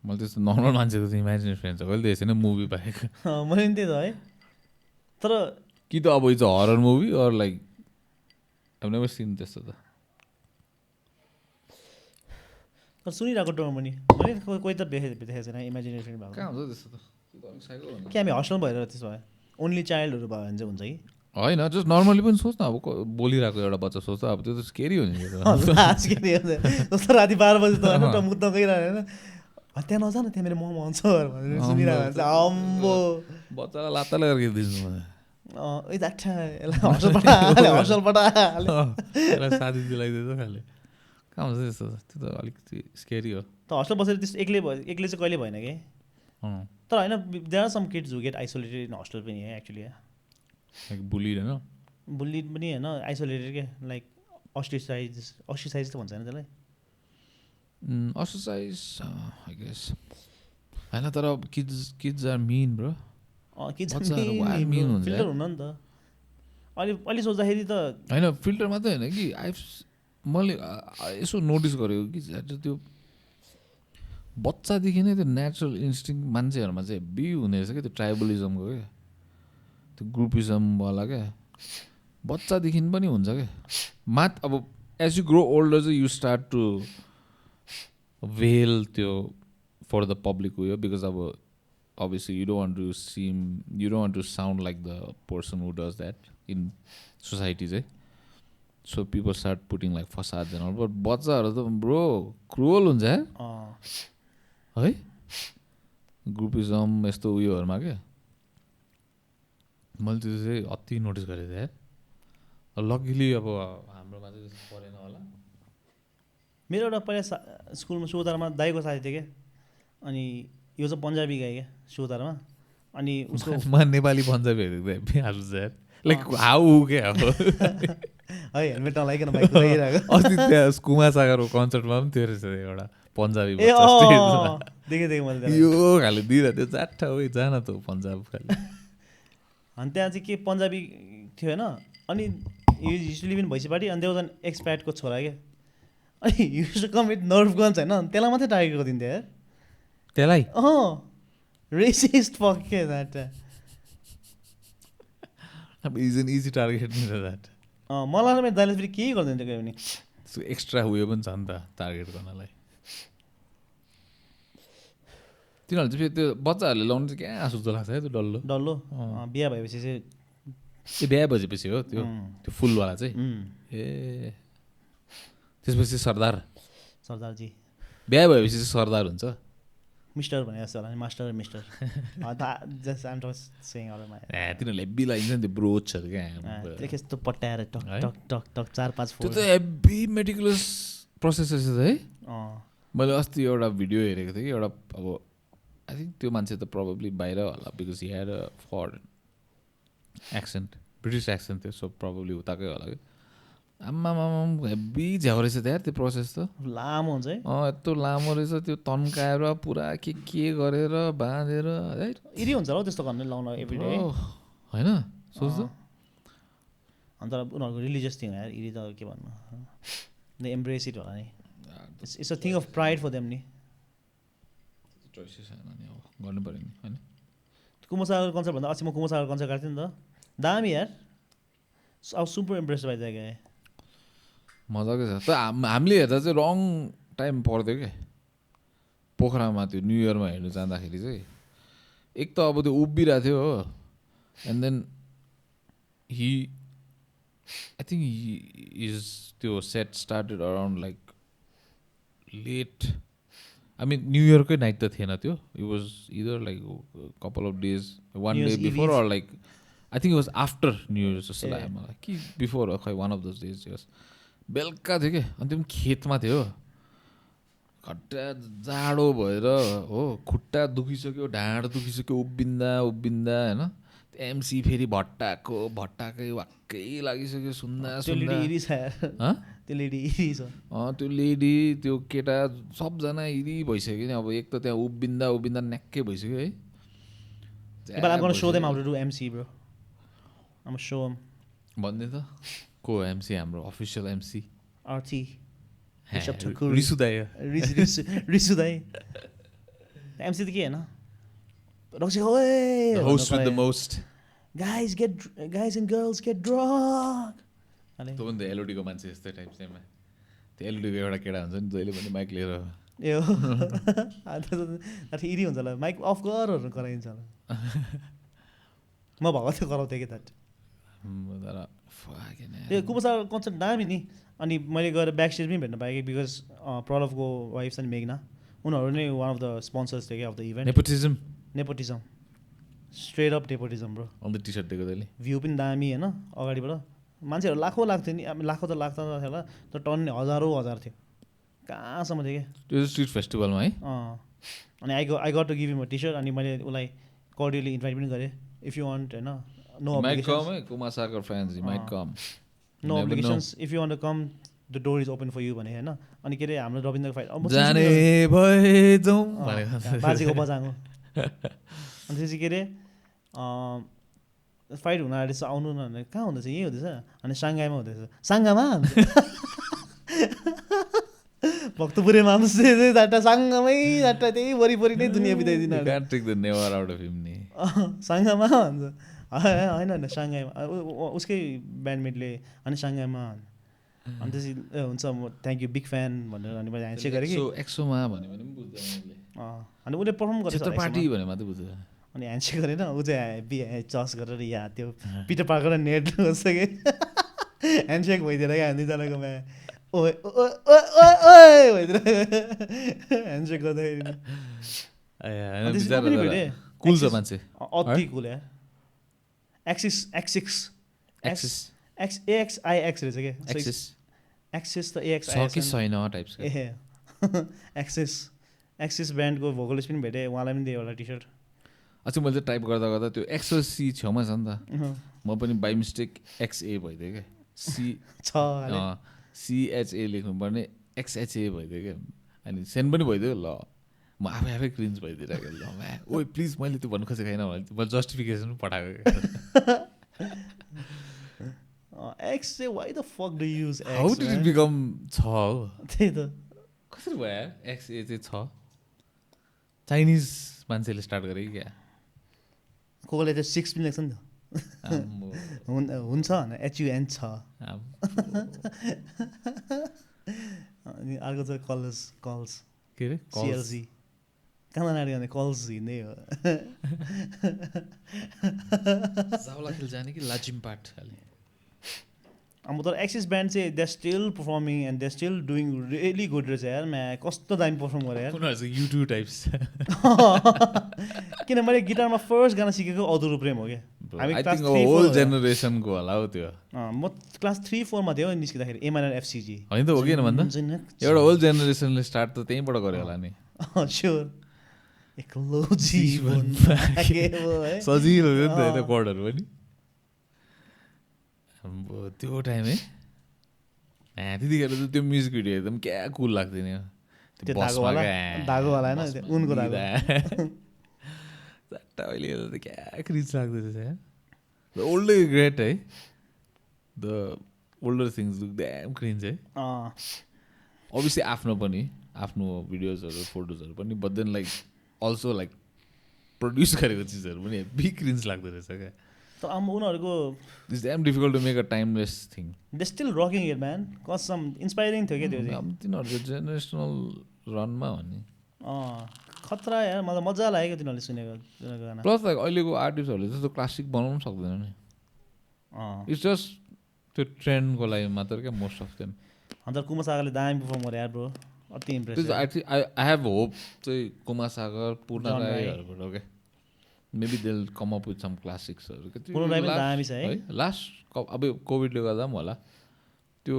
मैले त्यस्तो नर्मल मान्छेको त इमेजिनेरी फ्रेन्ड छ कहिले देखेको छैन मुभी बाहेक मैले पनि त्यही त है तर कि त अब it's horror movie or like I never seen त्यस्तो त तर सुनिरहेको टर्म पनि मैले कोही त देखेको छैन इमेजिनेरी फ्रेन्ड भएको कहाँ हुन्छ त्यस्तो त त्यो त अलिक साइको हो नि। कि हामी हस्टेल भएर त्यसो भए ओन्ली चाइल्डहरू भयो भने चाहिँ हुन्छ कि होइन जस्ट नर्मली पनि सोच न अब बोलिरहेको एउटा बच्चा सोच्छ अब त्यो त स्केरी हो नि त्यो त। लास्ट के जस्तो राति 12 बजी त होइन त मुद्दा गइरहेको होइन त्यहाँ नजान त्यहाँ मेरो मोमो आउँछ भनेर सुनिरहेको हुन्छ अम्बो बच्चालाई लात्ता लगाएर दिन्छु म ए जाठा यसलाई हस्टेलबाट त्यसलाई साथी दिलाइदिन्छ खाले कहाँ हुन्छ त्यस्तो त त्यो त अलिकति स्केरी हो। त हस्टेल बसेर त्यस्तो एक्लै चाहिँ कहिले भएन कि तर होइन there are some kids who get isolated in hostel पनि है एक्चुली लाइक बुलिड होइन बुल्ली पनि होइन आइसोलेटेड के लाइक अस्ट्रिसाइज त भन्छ होइन त्यसलाई असोसाइज आई गेस होइन तर किड्स आर मिन ब्रो बच्चाहरू wild mean हुन्छ फिल्टर हुन्न नि त अलि सोच्दाखेरि त होइन फिल्टर मात्रै होइन कि मैले यसो नोटिस गरेको कि त्यो बच्चादेखि नै त्यो नेचुरल इन्स्टिङ मान्छेहरूमा चाहिँ हेभी हुने रहेछ क्या त्यो ट्राइबलिजमको क्या त्यो ग्रुपिजमवाला क्या बच्चादेखि पनि हुन्छ क्या अब एज यु ग्रो ओल्डर चाहिँ यु स्टार्ट टु वेल त्यो फर द पब्लिक उयो बिकज अब obviously you don't want to sound like the person who does that in society चाहिँ so people start putting like facades and all but बच्चाहरू त bro cruel हुन्छ है groupism यस्तो उयोहरूमा क्या मैले त्यो चाहिँ अति नोटिस गरेको थिएँ यार लकिली अब हाम्रोमा चाहिँ त्यस्तो परेन होला। मेरो एउटा पहिला स्कुलमा सुतारमा दाइको साथी थियो क्या अनि यो चाहिँ पन्जाबी गाई क्या सुतारमा अनि उसको म नेपाली पन्जाबीहरू देख्दै लाइक हाउ क्या अब है हेलमेट नलाइकन बाइक कुदाइरहेको अस्ति त्यहाँ कुमार सागरको कन्सर्टमा पनि थियो रहेछ एउटा पन्जाबी देखेँ मैले यो खाले दिइरहेको थियो जाट्ठा हो जान त पन्जाब खाले अनि त्यहाँ चाहिँ के पन्जाबी थियो होइन अनि हिस्ट्री लिभिङ भइसकेपछि अनि त्यो एक्सप्याटको छोरा क्या अनि use come with nerve guns होइन त्यसलाई मात्रै टार्गेट गरिदिन्थ्यो यार त्यसलाई रेसिस्ट फक के द्याट अब इज एन इजी टार्गेट नि द्याट मलाई मेरो दाइले फेरि केही गरिदिन्थ्यो क्या भने एक्स्ट्रा उयो पनि छ नि त टार्गेट गर्नलाई तिनीहरूले चाहिँ फेरि त्यो बच्चाहरूले लाउनु चाहिँ क्या आँसु लाग्छ है त्यो डल्लो बिहा भएपछि चाहिँ ए बिहा भएपछि हो त्यो फुलवाला चाहिँ ए त्यसपछि सरदारजी बिहा भएपछि चाहिँ सरदार हुन्छ मिस्टर भने जस्तो होला मास्टर मिस्टर तिनीहरूले हेब्बी लगाइन्छ नि त्यो ब्रोचहरू क्या यस्तो पट्याएर टक टक टक टक 4-5 त्यो त हेब्बी मेटिकुलस प्रोसेस रहेछ है। मैले अस्ति एउटा भिडियो हेरेको थिएँ कि एउटा अब आई थिङ्क त्यो मान्छे त प्रब्लली बाहिर होला because he had a foreign accent British accent थियो सो प्रब्लली उताकै होला कि आम्मामा हेब्बी झ्याउ रहेछ त यार त्यो प्रोसेस त लामो हुन्छ है यत्रो लामो रहेछ त्यो तन्काएर पुरा के गरेर बाँधेर है इरी हुन्छ होला त्यस्तो गर्ने लाउन एभ्रिडे होइन सोच त अन्त उनीहरूको रिलिजियस थिङ हो यार इरी त के भन्नु दे एम्ब्रेस इट होला नि it's a thing of pride for them नि चोइसेस होइन नि अब गर्नु पऱ्यो नि होइन कुमार कन्सर्ट भन्दा अस्ति म कुमार कन्सर्ट गएको थिएँ नि त दामी यार अब सुपर इम्प्रेस बाई द्याट गाय मजाकै छ त हामीले हेर्दा चाहिँ रङ टाइम पर्यो क्या पोखरामा त्यो न्यु इयरमा हेर्नु जाँदाखेरि चाहिँ एक त अब त्यो उभिरहेको थियो हो and then I think is त्यो set started around like late I mean new इयरकै नाइट त थिएन त्यो it was either like couple of days one day before or like I think it was after new year जस्तो लाग्यो मलाई कि before खै वान अफ दोज डेज यस बेलुका थियो क्या अनि त्यो पनि खेतमा थियो घट्टा जाडो भएर हो खुट्टा दुखिसक्यो ढाँड दुखिसक्यो उभिँदा होइन एमसी फेरि भट्टाकै वाक्कै लागिसक्यो सुन्दा त्यो लेडी इरी छ यार हँ? त्यो लेडी इरी छ त्यो लेडी त्यो केटा सबजना इरी भइसक्यो नि अब एक त त्यहाँ उभिँदा न्याक्कै भइसक्यो है But I'm gonna show them how to do MC, bro. I'm gonna show them. भन्ने त को एमसी हाम्रो official MC RT. Bishop Thakuri. Risu दाइ हो। रिसु दाई MC त के हैन रक्सी The host with the most guys and girls get drunk. अले त्यो पनि त एलओडी को मान्छे यस्तै टाइप सेम त्यो एलओडी को एउटा केटा हुन्छ नि जहिले पनि माइक लिएर ए हो अथि इरी हुन्छ होला माइक अफ गरहरू कराइन्छ होला म भएको थियो कराउँथेँ कि द्याट तर fucking hell. ए कुपसा कन्सर्ट दामी नि अनि मैले गएर ब्याक स्टेज पनि भेट्न पाएँ कि बिकज प्रलभको वाइफ छ नि मेघना उनीहरू नै वान अफ द स्पोन्सर्स थियो कि of the event nepotism nepotism straight up nepotism bro अन्त टी सर्ट दिएको तैँले भ्यू पनि दामी होइन अगाडिबाट मान्छेहरू लाखौँ लाग्थ्यो नि अब लाखौँ त लाग्दैन थियो होला तर टन हजारौँ हजार थियो कहाँसम्म थियो क्या त्यो स्ट्रिट फेस्टिभलमा है अनि I got to give him a T shirt अनि मैले उसलाई कर्डियली इन्भाइट पनि गरेँ इफ यु वान्ट होइन नो माइट अब्लिगेसन्स कम है कुमासागर fans might come no obligations if you want to come the door is open for you भने होइन अनि के अरे हाम्रो रविन्द्र फाइट जाने भए जाउँ भनेको बाजेको बजाएको अनि त्यसपछि के अरे फाइट हुन आँटेछ आउनु न भने कहाँ हुँदैछ यहीँ हुँदैछ अनि साङ्घाईमा हुँदैछ साङ्घामा भक्तपुरेमा जाट्टा साङ्घामै जाट्टा त्यही वरिपरि नै दुनियाँ बिताइदिनु can't take the never out of him नि साङ्घामा भन्छ होइन होइन साङ्घाईमा उसकै ब्यान्डमेटले अनि साङ्घाईमा अनि त्यसपछि हुन्छ म थ्याङ्क यू बिग फ्यान भनेर अनि मैले ह्यान्डसेक गरेँ कि एक्सोमा भन्यो भने पनि बुझ्दैन उसले अनि उसले पर्फर्म गरेछ पार्टी भने मात्रै बुझ्छ अनि ह्यान्डसेक गरेन ऊ चाहिँ चस गरेर या त्यो पिटर पार्कर नेट बस्छ कि ह्यान्डसेक भइदिएर क्या दुईजनाको ओए ओए भइदिएर ह्यान्डसेक गर्दाखेरि कुल छ मान्छे अति कुल यार एक्सिस AXIX रहेछ क्या एक्सिस त AXIX छैन टाइप्स ए एक्सिस ब्यान्डको भोकलिस्ट पनि भेटेँ उहाँलाई पनि दिएँ एउटा टी सर्ट अच्छा मैले टाइप गर्दा गर्दा त्यो एक्सओसी छेउमा छ नि त म पनि बाई मिस्टेक XA भइदियो क्या CHA लेख्नुपर्ने XHA भइदियो क्या अनि सेन्ड पनि भइदियो ल म आफै क्रिन्ज भइदिइरहेको ल ओइ प्लिज मैले त्यो भन्नु खोजेको छैन भने मैले जस्टिफिकेसन पनि पठाएको XA why the fuck do you use X? How did it become छ हो त्यही त कसरी भयो XA चाहिँ छ चाइनिज मान्छेले स्टार्ट गरे कि क्या कोले त 6 पनि लेख्छ नि त हुन्छ भने HUN छ अनि अर्को चाहिँ कल्स के अरे CLC कहाँ नाडी भने कल्स हिँड्दै हो जाउला खेल जाने कि लाजिमपाट खालि अब तर एक्सिस ब्यान्ड चाहिँ they still performing and they still doing really good रहेछ यार म्या कस्तो दामी पर्फर्म गरे यार उनीहरू चाहिँ युट्युब टाइप्स किन मैले गिटारमा फर्स्ट गाना सिकेको अधुरो प्रेम हो क्या हामी क्लास 3 होल जेनेरेसनको होला हो त्यो म क्लास 3-4 मा थियो निस्किँदाखेरि एमआइएल एफसीजी होइन त हो कि भन्दा एउटा होल जेनेरेसनले स्टार्ट त त्यहीँबाट गऱ्यो होला नि स्योर एक्लो जीवन सजिलो हो नि त कोडहरू पनि त्यो टाइम है त्यतिखेर त त्यो म्युजिक भिडियो एकदम क्या कुल लाग्दैन धागोवाला होइन उनको धागो अहिले त क्या क्रिज लाग्दैछ यार द ओल्डर ग्रेट है the older things look damn cringe है अभियसली आफ्नो पनि आफ्नो भिडियोजहरू फोटोजहरू पनि but then like also like produce गरेको चिजहरू पनि बिग क्रिन्ज लाग्दो रहेछ क्या त अब उनीहरूको it's damn difficult to make a timeless thing they still rocking it man कसम इन्सपाइरिङ थियो क्या त्यो चाहिँ तिनीहरूको जेनेरेसनल रनमा हो नि खतरा यार मलाई मजा लाग्यो तिनीहरूले सुनेको तिनीहरूको गाना प्लस लाइक अहिलेको आर्टिस्टहरूले त्यस्तो क्लासिक बनाउनु पनि सक्दैन नि इट्स जस्ट त्यो ट्रेन्डको लागि मात्र क्या मोस्ट अफ देम अन्त कुमार सागरले दामी पर्फर्म गरे यार ब्रो अति इम्प्रेसिभ आई हेभ होप चाहिँ कुमार सागर पूर्ण राईहरूबाट क्या मेबी देल कम अप विथ सम क्लासिक्सहरू पूर्ण राई पनि दामी छ है लास्ट अब कोभिडले गर्दा पनि होला त्यो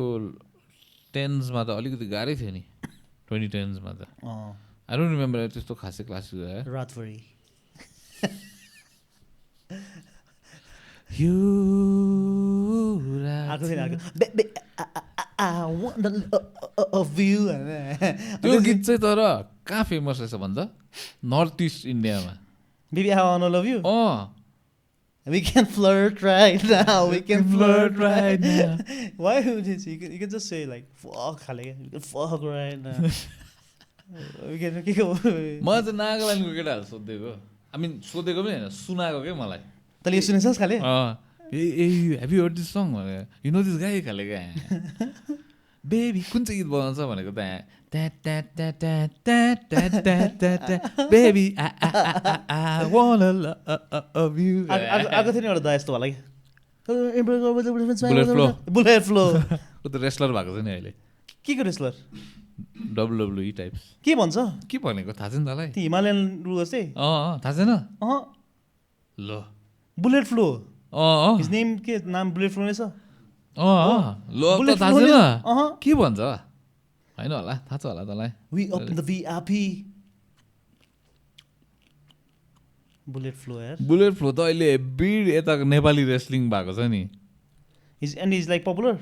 टेन्समा त अलिकति गाह्रै थियो नि 2010s मा त आई डोन्ट रिमेम्बर त्यस्तो खासै क्लासिक रातभरि अर्को फेरि अर्को I want of you त्यो गीत चाहिँ तर कहाँ फेमस रहेछ भन्दा नर्थ इस्ट इन्डियामा Baby I wanna love you अँ We can flirt right now we can flirt right now. Why would you can just say like fuck खाले you can fuck right now we can के म चाहिँ नागाल्यान्डको केटाहरू सोधेको I mean सोधेको पनि होइन सुनाएको क्या मलाई तैँले यो सुनेछस् खाले ए have you heard this song भनेर यु नो दिस गाई खाले क्या बेबी कुन चाहिँ गीत बनाउँछ भनेको त बेबी आई वान्ना लभ यु आएको थियो नि एउटा द यस्तो होला कि बुलेट फ्लो ऊ त रेस्लर भएको छ नि अहिले के को रेस्लर WWE टाइप्स के भन्छ के भनेको थाहा छैन तँलाई ती हिमालयन रु जस्तै थाहा छैन ल बुलेट फ्लो अँ हिज नेम के नाम बुलेट फ्लो नै छ ल त थाहा छैन के भन्छ होइन होला थाहा छ होला तँलाई We up in the VIP bullet flow यार बुलेट फ्लो त अहिले हेभी यता नेपाली रेस्लिङ भएको छ नि and is like popular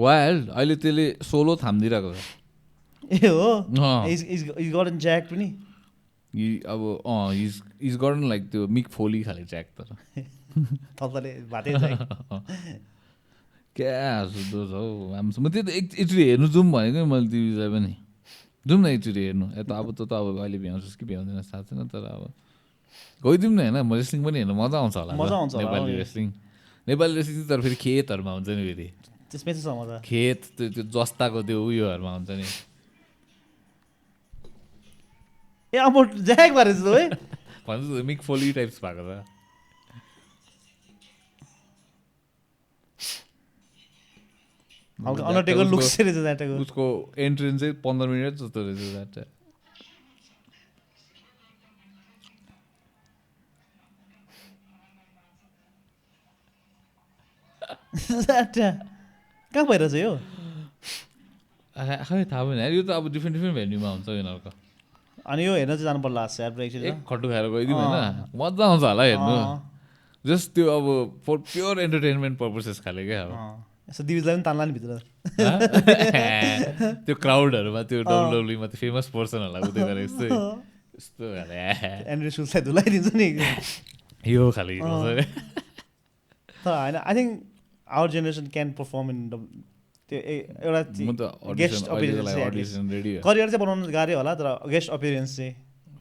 wild अहिले त्यसले सोलो थामिदिरहेको छ ए हो इज गटन ज्याक पनि अब इज गटन लाइक त्यो मिक फोली खाले ज्याक तर थप्पले भातै क्या सुधो छ हौ म त्यो त एकचोटि हेर्नु जाउँ भनेको मैले तिमीलाई पनि जाउँ न एकचोटि हेर्नु यता अब त अब अहिले भ्याउँछस् कि भ्याउँदैन थाहा छैन तर अब गइदिउँ न होइन म रेस्लिङ पनि हेर्नु मजा आउँछ होला मजा आउँछ नेपाली रेस्लिङ तर फेरि खेतहरूमा हुन्छ नि फेरि त्यसमै छ मजा खेत त्यो जस्ताको त्यो उयोहरूमा हुन्छ नि ए अब ज्याक भएर जस्तो है भन्छ मिक फोली टाइप्स भएको छ अन्डरटेकर लुक्स रहेछ द्याटको उसको एन्ट्रेन्स चाहिँ 15 मिनट जस्तो रहेछ द्याट कहाँ भइरहेछ यो खै थाहा भएन यो त अब डिफ्रेन्ट भेन्यूमा हुन्छ यिनीहरूको अनि यो हेर्न चाहिँ जानु पर्ला स्याप एक खट्टु खाएर गइदिउँ होइन मजा आउँछ होला हेर्नु जस्ट त्यो अब फर प्योर एन्टरटेनमेन्ट पर्पसेस खाले क्या अब यसो दिविजलाई पनि तान्ला नि भित्र त्यो क्राउडहरूमा त्यो डब्लुडब्लुईमा त्यो फेमस पर्सनहरूलाई उयो गरेर यस्तो यस्तो खाले एन्ड्रु सुल्सलाई धुलाइदिन्छ नि यो खाले तर होइन I think our generation can perform in त्यो एउटा गेस्ट अपियरेन्स करियर चाहिँ बनाउनु गाह्रै होला तर गेस्ट अपियरेन्स चाहिँ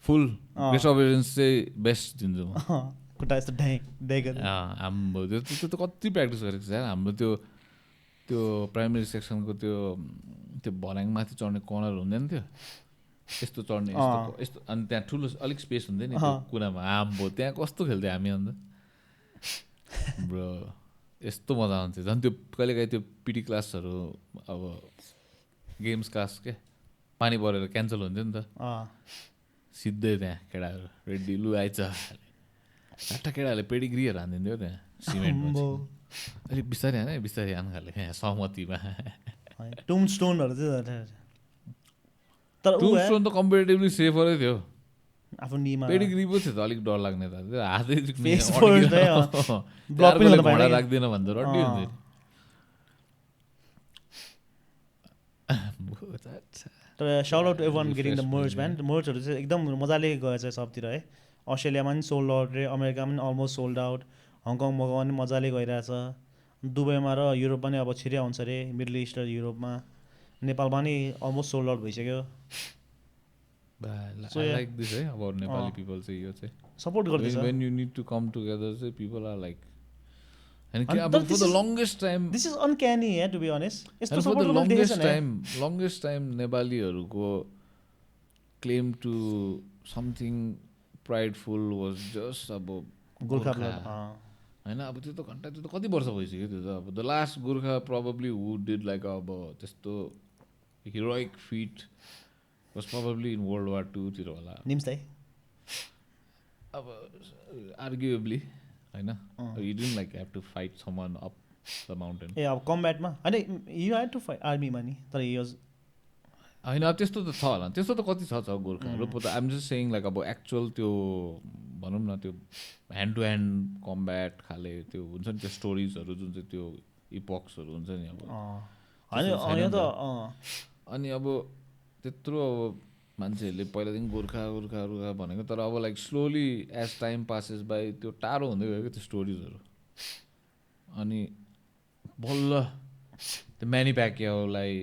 फुल गेस्ट अपियरेन्स चाहिँ बेस्ट दिन्छु म खुट्टा यस्तो हाम्रो त्यो त कति प्र्याक्टिस गरेको छ हाम्रो त्यो प्राइमेरी सेक्सनको त्यो भर्याङमाथि चढ्ने कर्नर हुँदैन थियो यस्तो चढ्ने यस्तो अनि त्यहाँ ठुलो अलिक स्पेस हुन्थ्यो नि त्यो कुरामा आम्बो त्यहाँ कस्तो खेल्थ्यो हामी अन्त ब्रो यस्तो मजा आउँथ्यो झन् त्यो कहिलेकाहीँ त्यो पिटी क्लासहरू अब गेम्स क्लास के पानी परेर क्यान्सल हुन्थ्यो नि त सिधै त्यहाँ केटाहरू रेडी लु आइज चारवटा केटाहरूले पेडिग्रीहरू हानिदिन्थ्यो त्यहाँ सिमेन्टमा अलिक बिस्तारै हान खाले सहमतिमा टुमस्टोनहरू चाहिँ तर टुमस्टोन त कम्पेरिटिभली सेफरै थियो आफ्नो निमा पेडिग्री पो थियो त अलिक डर लाग्ने त हातै घोडा राख्दैन भन्छ रड्डी हुन्छ तर shout out to everyone getting the merch man मर्चहरू चाहिँ एकदम मजाले गएछ सबतिर है अस्ट्रेलियामा पनि सोल्ड आउट रे अमेरिकामा पनि अलमोस्ट सोल्ड आउट हङकङ मगाउमा पनि मजाले गइरहेछ दुबईमा र युरोपमा पनि अब छिरै आउँछ अरे मिडल इस्ट र युरोपमा नेपालमा नि अलमोस्ट सोल्ड आउट भइसक्यो लाइक दिस है अब नेपाली पिपल चाहिँ यो चाहिँ सपोर्ट गर्दैछ when you need to come together चाहिँ people are like and for the longest time this is uncanny to be honest यस्तो for the longest time नेपालीहरुको claim to something prideful was just अब Gorkha blood हैन अब त्यो त घण्टा त्यो त कति वर्ष भइसक्यो त्यो त अब the last Gorkha probably who did like अब त्यस्तो heroic feat was probably in World War II तिर होला निम्स दाइ अब arguably हैन you didn't like have to fight someone up the mountain ए अब कम्ब्याटमा हैन you had to fight आर्मीमा नि तर he was होइन अब त्यस्तो त छ होला त्यस्तो त कति छ गोर्खाहरू त आइम जस्ट सेङ लाइक अब एक्चुअल त्यो भनौँ न त्यो ह्यान्ड टु ह्यान्ड कम्ब्याट खाले त्यो हुन्छ नि त्यो स्टोरिजहरू जुन चाहिँ त्यो इपक्सहरू हुन्छ नि अब होइन यो त अनि अब त्यत्रो अब मान्छेहरूले पहिलादेखि गोर्खा गोर्खा गोर्खा भनेको तर अब like slowly as time passes by त्यो टाढो हुँदै गयो क्या त्यो स्टोरिजहरू अनि बल्ल त्यो म्यानी प्याक्याओलाई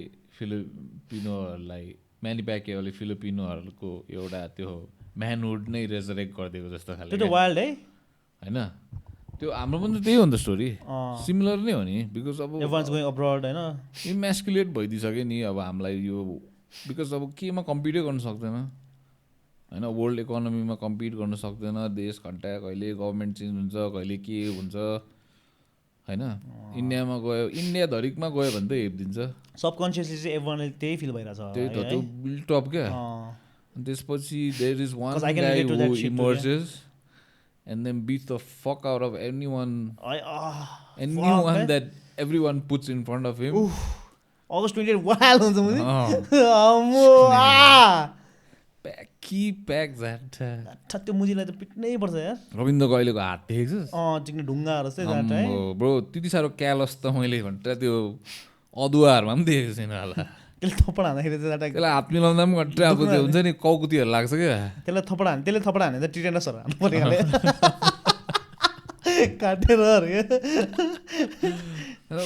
फिलिपिनोहरूको एउटा त्यो म्यानहुड नै रेजरेक्ट गरिदिएको जस्तो खाले त्यो त वाइल्ड है होइन त्यो हाम्रो पनि त त्यही हो नि त स्टोरी सिमिलर नै हो नि बिकज अब एभन्स गोइङ अब्रड होइन इम्यास्कुलेट भइदिइसक्यो नि अब हामीलाई यो बिकज अब केमा कम्पिटै गर्न सक्दैन होइन वर्ल्ड इकोनोमीमा कम्पिट गर्न सक्दैन देश घन्टा कहिले गभर्मेन्ट चेन्ज हुन्छ कहिले के हुन्छ होइन इन्डियामा गयो इन्डियाधरिकमा गयो भने त हेपिदिन्छ सबकन्सियसली चाहिँ एभनले त्यही फिल भइरहेछ त्यही त त्यो बिल्टअप क्या त्यसपछि there is one guy who emerges and then beats the fuck out of anyone that everyone puts in front of him. August 28 wild हुन्छ मुझे प्याक that त्यो मुजीलाई त पिट्नै पर्छ यार रविन्द्र गैलेको हात देखेको छ चिक्ने ढुङ्गाहरू चाहिँ जाट है ब्रो त्यति साह्रो क्यालस त मैले घन्टा त्यो अदुवाहरूमा पनि देखेको छैन होला त्यसले थप्पड हान्दाखेरि चाहिँ त्यसलाई हात मिलाउँदा पनि घन्टा अब त्यो हुन्छ नि कौकुतीहरू लाग्छ क्या त्यसले थप्पड हाने त टिटेनसहरू हान्नु पर्ने खाले काटेर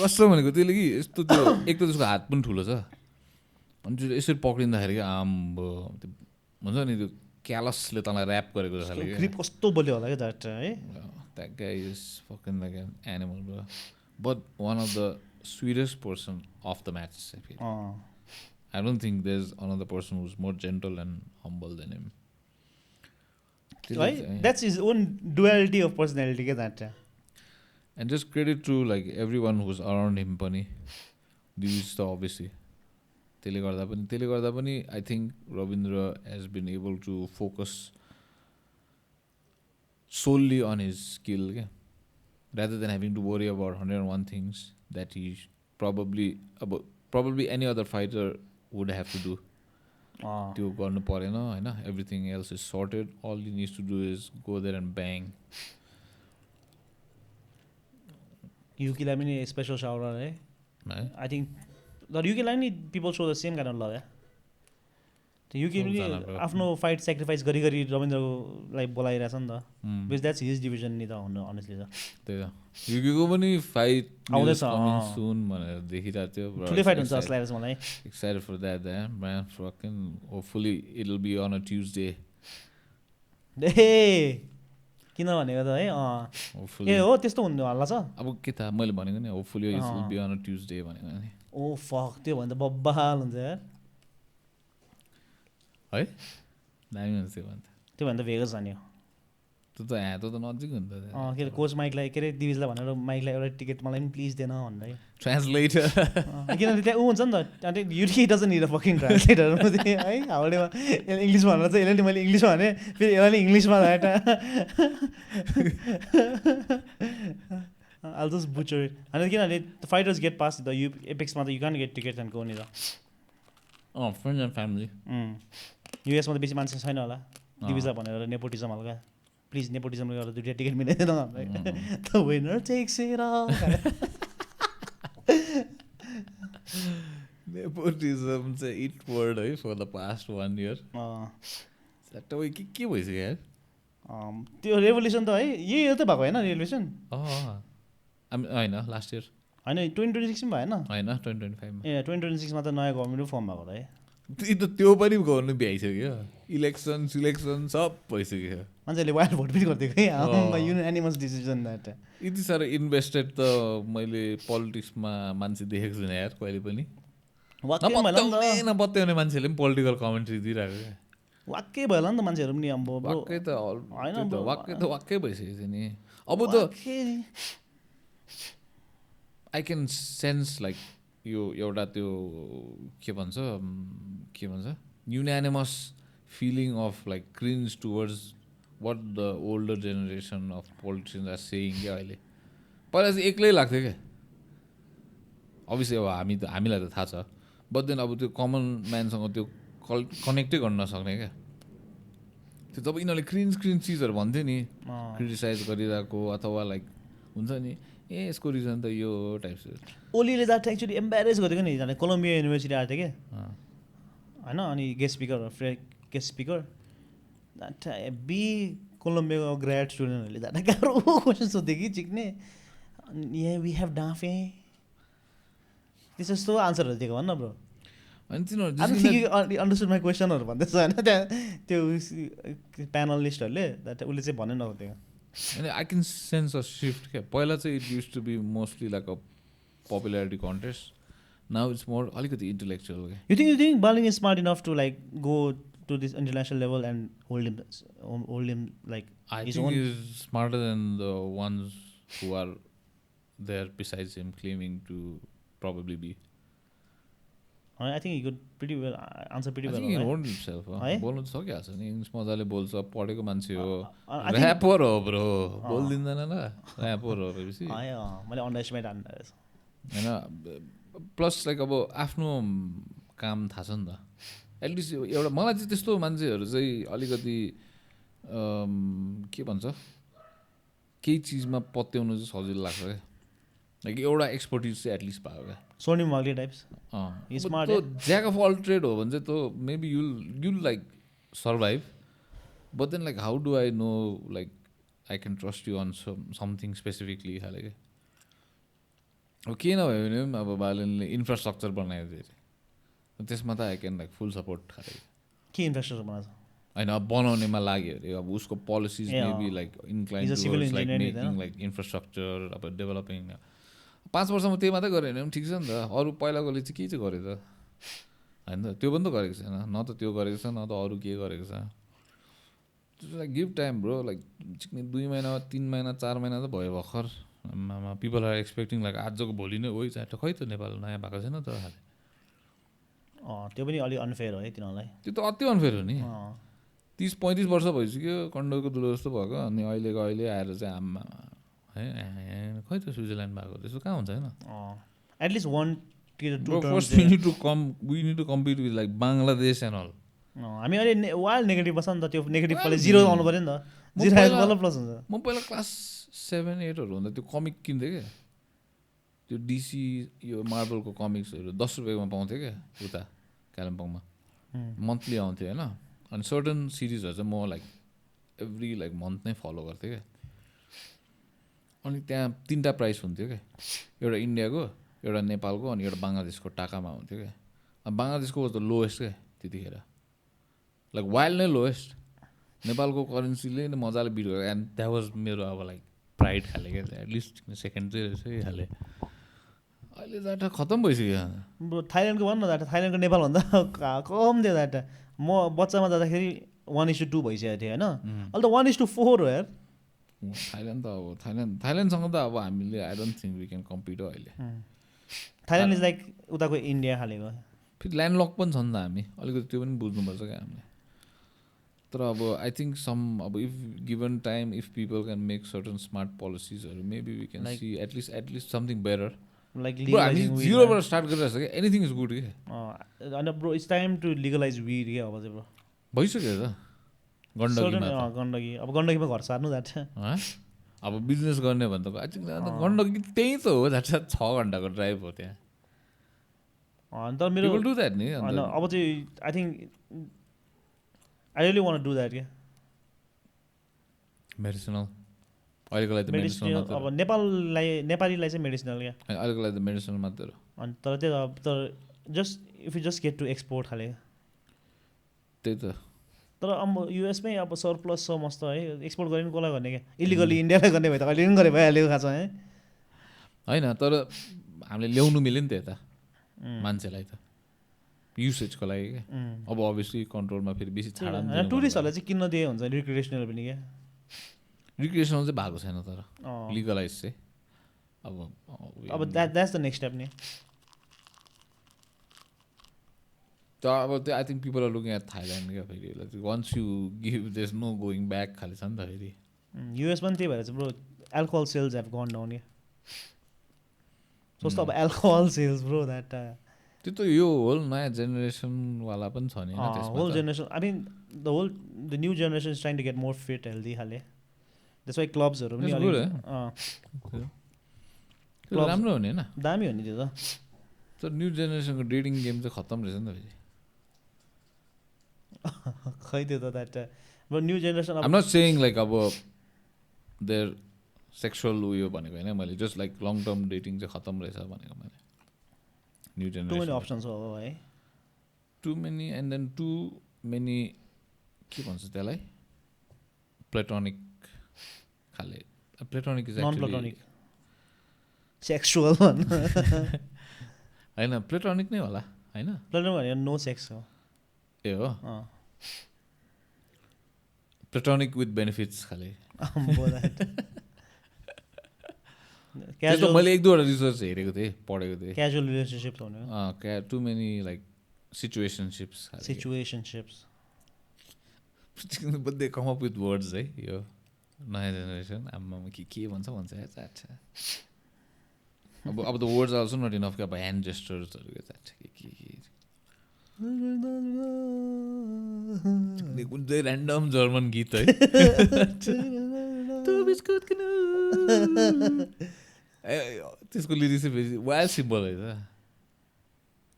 कस्तो भनेको त्यसले कि यस्तो त्यो एक त त्यसको हात पनि ठुलो छ अनि त्यो यसरी पक्रिँदाखेरि क्या आम्बो त्यो हुन्छ नि त्यो क्यालसले तँलाई ऱ्याप गरेको जस्तो खाले ग्रिप कस्तो बलियो होला क्या जाट है that guy is fucking like an animal bro but one of the sweetest person of the match I don't think there's another person who's more gentle and humble than him. Right? That's his own duality of personality. And just credit to like everyone who's around him pani. This is the obviously. Tele garda pani I think Ravindra has been able to focus solely on his skill rather than having to worry about 101 things that he probably any other fighter would have to do. त्यो गर्नु परेन होइन everything else is sorted all you needs to do is go there and bang युकीलाई पनि special साउरर है I think तर युकीलाई नि people so the same kind of love त्यो युकी पनि आफ्नो फाइट सेक्रिफाइस गरी रविन्द्रलाई बोलाइरहेछ नि त बिकज द्याट्स हिज डिभिजन नि त अनेस्टली छ त्यही त युकीको पनि फाइट आउँदैछ सुन भनेर देखिरहेको थियो ठुलै फाइट हुन्छ जस्तो लागेको छ मलाई excited for that man fucking hopefully it will be on a Tuesday ए किन भनेको त है ए हो त्यस्तो हुनु हल्ला छ अब के थाहा मैले भनेको नि hopefully it will be on a Tuesday भनेको नि ओ फक त्यो भन्दा बब्बाल हुन्छ यार है दामी हुन्छ त्यो भन्दा भेगस जाने हो त्यो त नजिक हुन्छ के अरे कोच माइकलाई के अरे दिविजलाई भनेर माइकलाई एउटा टिकट मलाई पनि प्लिज देन भन्दै ट्रान्सलेटर किनभने त्यहाँ ऊ हुन्छ नि त Yuki doesn't need a fucking translator है हाउडेमा इङ्ग्लिसमा भनेर चाहिँ यसले मैले इङ्ग्लिसमा भने फेरि यसलाई इङ्ग्लिसमा I'll just butcher it. And किनभने फाइटर्स गेट पास द एपेक्समा त you can get ticket and go नि त फ्रेन्ड एन्ड फ्यामिली युएसमा त बेसी मान्छे छैन होला डिभिजन भनेर नेपोटिजम हल्का प्लिज नेपोटिजमले गर्दा दुईवटा टिकट मिलाइदिएन हामीलाई the winner takes it all nepotism चाहिँ इट वर्ड है फर द पास्ट 1 year के भइसक्यो यार त्यो रेभोल्युसन त है यही हो त भएको होइन रेभोल्युसन होइन लास्ट इयर होइन 2026 मा भएन होइन 2025 ए 2026 मा त नयाँ गभर्मेन्ट फर्म भएको है त्यो पनि गर्नु भ्याइसक्यो इलेक्सन सब भइसक्यो मान्छेले वाइल्ड भोट पनि गरिदिएको है युनानिमस डिसिजन द्याट यति साह्रो इन्भेस्टेड त मैले पोलिटिक्समा मान्छे देखेको छुइनँ यार कहिले पनि नपत्याउने मान्छेले पनि पोलिटिकल कमेन्ट्री दिइरहेको क्या वाक्कै भयो नि त मान्छेहरू पनि अब वाक्कै भइसकेको थियो नि अब त आई क्यान सेन्स लाइक यो एउटा त्यो के भन्छ unanimous feeling of like cringe towards what the older generation of politicians are saying क्या अहिले पहिला चाहिँ एक्लै लाग्थ्यो क्या अभियसली अब हामीलाई त थाहा छ बट देन अब त्यो कमन म्यानसँग त्यो कनेक्टै गर्न नसक्ने क्या त्यो जब यिनीहरूले क्रिन चिजहरू भन्थ्यो नि क्रिटिसाइज गरिरहेको अथवा लाइक हुन्छ नि ए यसको रिजन त यो टाइप्स ओलीले द्याट एक्चुली एम्बारेस गरेको नि एकजना कोलम्बिया युनिभर्सिटी आएको थियो क्या होइन अनि गेस्ट स्पिकर द्याट बी कोलम्बियाको ग्रेड स्टुडेन्टहरूले द्याट गाह्रो क्वेसन सोध्यो कि चिक्ने यहाँ वी हेभ डाफे त्यस्तो यस्तो आन्सरहरू दिएको भन्न ब्रो अनि तिनीहरू अन्डरस्टुड माई क्वेसनहरू भन्दैछ होइन त्यहाँ त्यो प्यानलिस्टहरूले द्याट उसले चाहिँ भन्नै नहुन्थ्यो अनि I can sense a shift क्या पहिला चाहिँ it use to be mostly like a popularity contest now it's more अलिकति इन्टेलेक्चुअल क्या You think Balin is smart enough to like go to this international level and hold him like I his think own? he's smarter than the ones who are there besides him claiming to probably be. I think he could pretty well answer pretty I well. think he right? owned himself. है? बोल्नु त सकिहाल्छ नि English मजाले बोल्छ पढेको मान्छे हो I think- ऱ्यापर हो ब्रो बोलिदिँदैन ल ऱ्यापर हो भनेपछि मैले अन्डरस्टिमेट हान्नु होइन प्लस लाइक अब आफ्नो काम थाहा छ नि त एटलिस्ट एउटा मलाई चाहिँ त्यस्तो मान्छेहरू चाहिँ अलिकति के भन्छ केही चिजमा पत्याउनु चाहिँ सजिलो लाग्छ क्या लाइक एउटा एक्सपर्टिज चाहिँ एटलिस्ट भयो क्या सोनी मगली types He's smart, jack of all trade हो भने चाहिँ त्यो maybe you'll like survive but then like how do I know like I can trust you on something specifically खाले क्या अब के नभयो भने पनि अब बालनले इन्फ्रास्ट्रक्चर बनायो अरे त्यसमा त I can like full support खाले के इन्भेस्टर बनाएको छ होइन अब बनाउनेमा लाग्यो अरे अब उसको policies A maybe like He's a civil incline like engineer नि मेकिङ लाइक इन्फ्रास्ट्रक्चर अब डेभलपिङ 5 वर्षमा त्यही मात्रै गऱ्यो भने पनि ठिक छ नि त अरू पहिलाकोले चाहिँ के चाहिँ गर्यो त होइन त त्यो पनि त गरेको छैन न त त्यो गरेको छ न त अरू के गरेको छ like give time bro like 2 महिना 3 महिना 4 महिना त भयो भर्खर पिपल आर एक्सपेक्टिङ लाइक आजको भोलि नै हो चाहे खै त नेपाल नयाँ भएको छैन त त्यो पनि अलिक अनफेयर हो है तिनीहरूलाई त्यो त अति अनफेयर हो नि 30-35 वर्ष भइसक्यो कन्डोको दुलो जस्तो भएको अनि अहिले आएर चाहिँ आम्मा है खै त स्विजरल्यान्ड भएको त्यस्तो कहाँ हुन्छ होइन at least want to first we need to compete with like Bangladesh and all हामी अहिले वाइल्ड नेगेटिभ बस्छ नि त त्यो नेगेटिभ पहिला 0 आउनु पऱ्यो नि त 0 आएपछि बल्ल प्लस हुन्छ म पहिला क्लास 7-8हरू हुँदा त्यो कमिक किन्थेँ क्या त्यो डिसी यो मार्बलको कमिक्सहरू 10 रुपियाँमा पाउँथेँ क्या उता कालिम्पोङमा मन्थली आउँथ्यो होइन अनि सर्टन सिरिजहरू चाहिँ म लाइक एभ्री लाइक मन्थ नै फलो गर्थेँ क्या अनि त्यहाँ 3टा प्राइस हुन्थ्यो क्या एउटा इन्डियाको एउटा नेपालको अनि एउटा बङ्गलादेशको टाकामा हुन्थ्यो क्या अब बङ्गलादेशको वाज द लोएस्ट क्या त्यतिखेर लाइक वाइल्ड नै लोएस्ट नेपालको करेन्सीले नै मजाले बिट गर्यो एन्ड द्याट वाज मेरो अब लाइक प्राइड खाले क्या एटलिस्ट सेकेन्ड चाहिँ रहेछ खाले अहिले डाटा खतम भइसक्यो थाइल्यान्डको भन न डाटा थाइल्यान्डको नेपालभन्दा कम थियो डाटा म बच्चामा जाँदाखेरि 1:2 भइसकेको थियो होइन अहिले त 1:4 हो यार थाइल्यान्ड त अब थाइल्यान्डसँग त अब हामीले I don't think we can compete हो अहिले थाइल्यान्ड इज लाइक उताको इन्डिया खालेको फेरि ल्यान्डलक पनि छ नि त हामी अलिकति त्यो पनि बुझ्नुपर्छ क्या हामीले तर अब आई थिङ्क अब if given time if people can make certain smart पोलिसिजहरू maybe we can see at least something better like हामी 0बाट स्टार्ट गरिरहेको छ क्या एनिथिङ इज गुड क्या होइन bro it's time to legalise weed क्या अब चाहिँ ब्रो भइसक्यो त गण्डकी अब गण्डकीमा घर सार्नु जान्छ अब बिजनेस गर्ने भने त गण्डकी त्यही त हो जान्छ 6 घन्टाको ड्राइभ हो त्यहाँ तर मेरो डु द्याट नि होइन अब चाहिँ I think I really want do that क्या मेडिसिनल अहिलेको लागि त मेडिसिनल मेडिसिनल अब नेपालीलाई चाहिँ मेडिसिनल क्या अहिलेको लागि त मेडिसिनल मात्र हो अनि तर त्यही त तर just if you just get to export खाले त्यही त तर अब युएसमै अब सरप्लस छ मस्त है एक्सपोर्ट गर्ने कसलाई गर्ने क्या इलिगली इन्डियालाई गर्ने भए त कहिले पनि गरे भइहाल्यो खास है होइन तर हामीले ल्याउनु मिल्यो नि त यता मान्छेलाई त युसेजको लागि क्या अब अभियसली कन्ट्रोलमा फेरि बेसी छाडा टुरिस्टहरूलाई चाहिँ किन्न दिए हुन्छ रिक्रिएसनल पनि क्या रिक्रिएसनल चाहिँ भएको छैन तर लिगलाइज चाहिँ अब द्याट्स द नेक्स्ट स्टेप नि तर अब त्यो I think people are looking at Thailand क्या फेरि once you give these no going back खालि छ नि त फेरि युएस पनि त्यही भएर चाहिँ bro alcohol sales have gone down क्या जस्तो अब एल्कोहल सेल्स ब्रो द्याट त्यो त यो होल नयाँ जेनेरेसनवाला पनि छ नि होइन त्यसमा होल त। Generation I mean the new generation is trying to get more fit healthy खाले त्यसो भए क्लब्सहरू पनि That's good, अलिक त्यो Clubs- राम्रो हो नि होइन। दामी हो नि त्यो त तर न्यू जेनेरेसनको डेटिङ गेम चाहिँ खत्तम रहेछ नि त फेरि। खै त्यो त द्याट अब new generation I'm not saying like अब देयर सेक्सुअल उयो भनेको होइन मैले, just like long term dating चाहिँ खत्तम रहेछ भनेको मैले। New too many generation options हो है too many and then too many के भन्छ त्यसलाई, प्लेटोनिक खाले। Platonic is non platonic sexual होइन प्लेटोनिक नै होला होइन। प्लेटोनिक भनेको नो सेक्स हो ए हो प्लेटोनिक विथ बेनिफिट्स खाले। त्यस्तो मैले एक दुईवटा रिसर्च हेरेको थिएँ पढेको थिएँ। क्याजुअल रिलेसनसिप्स भनेको too many like situationships situationships but they come up with words है यो नयाँ जेनेरेसन आम्मा के भन्छ अच्छा अब the words also not enough क्या अब ह्यान्ड जेस्टर्सहरू के कुन चाहिँ ऱ्यान्डम जर्मन गीत है। त्यसको लिरिक्स चाहिँ फेरि वाइल्ड सिम्पल रहेछ।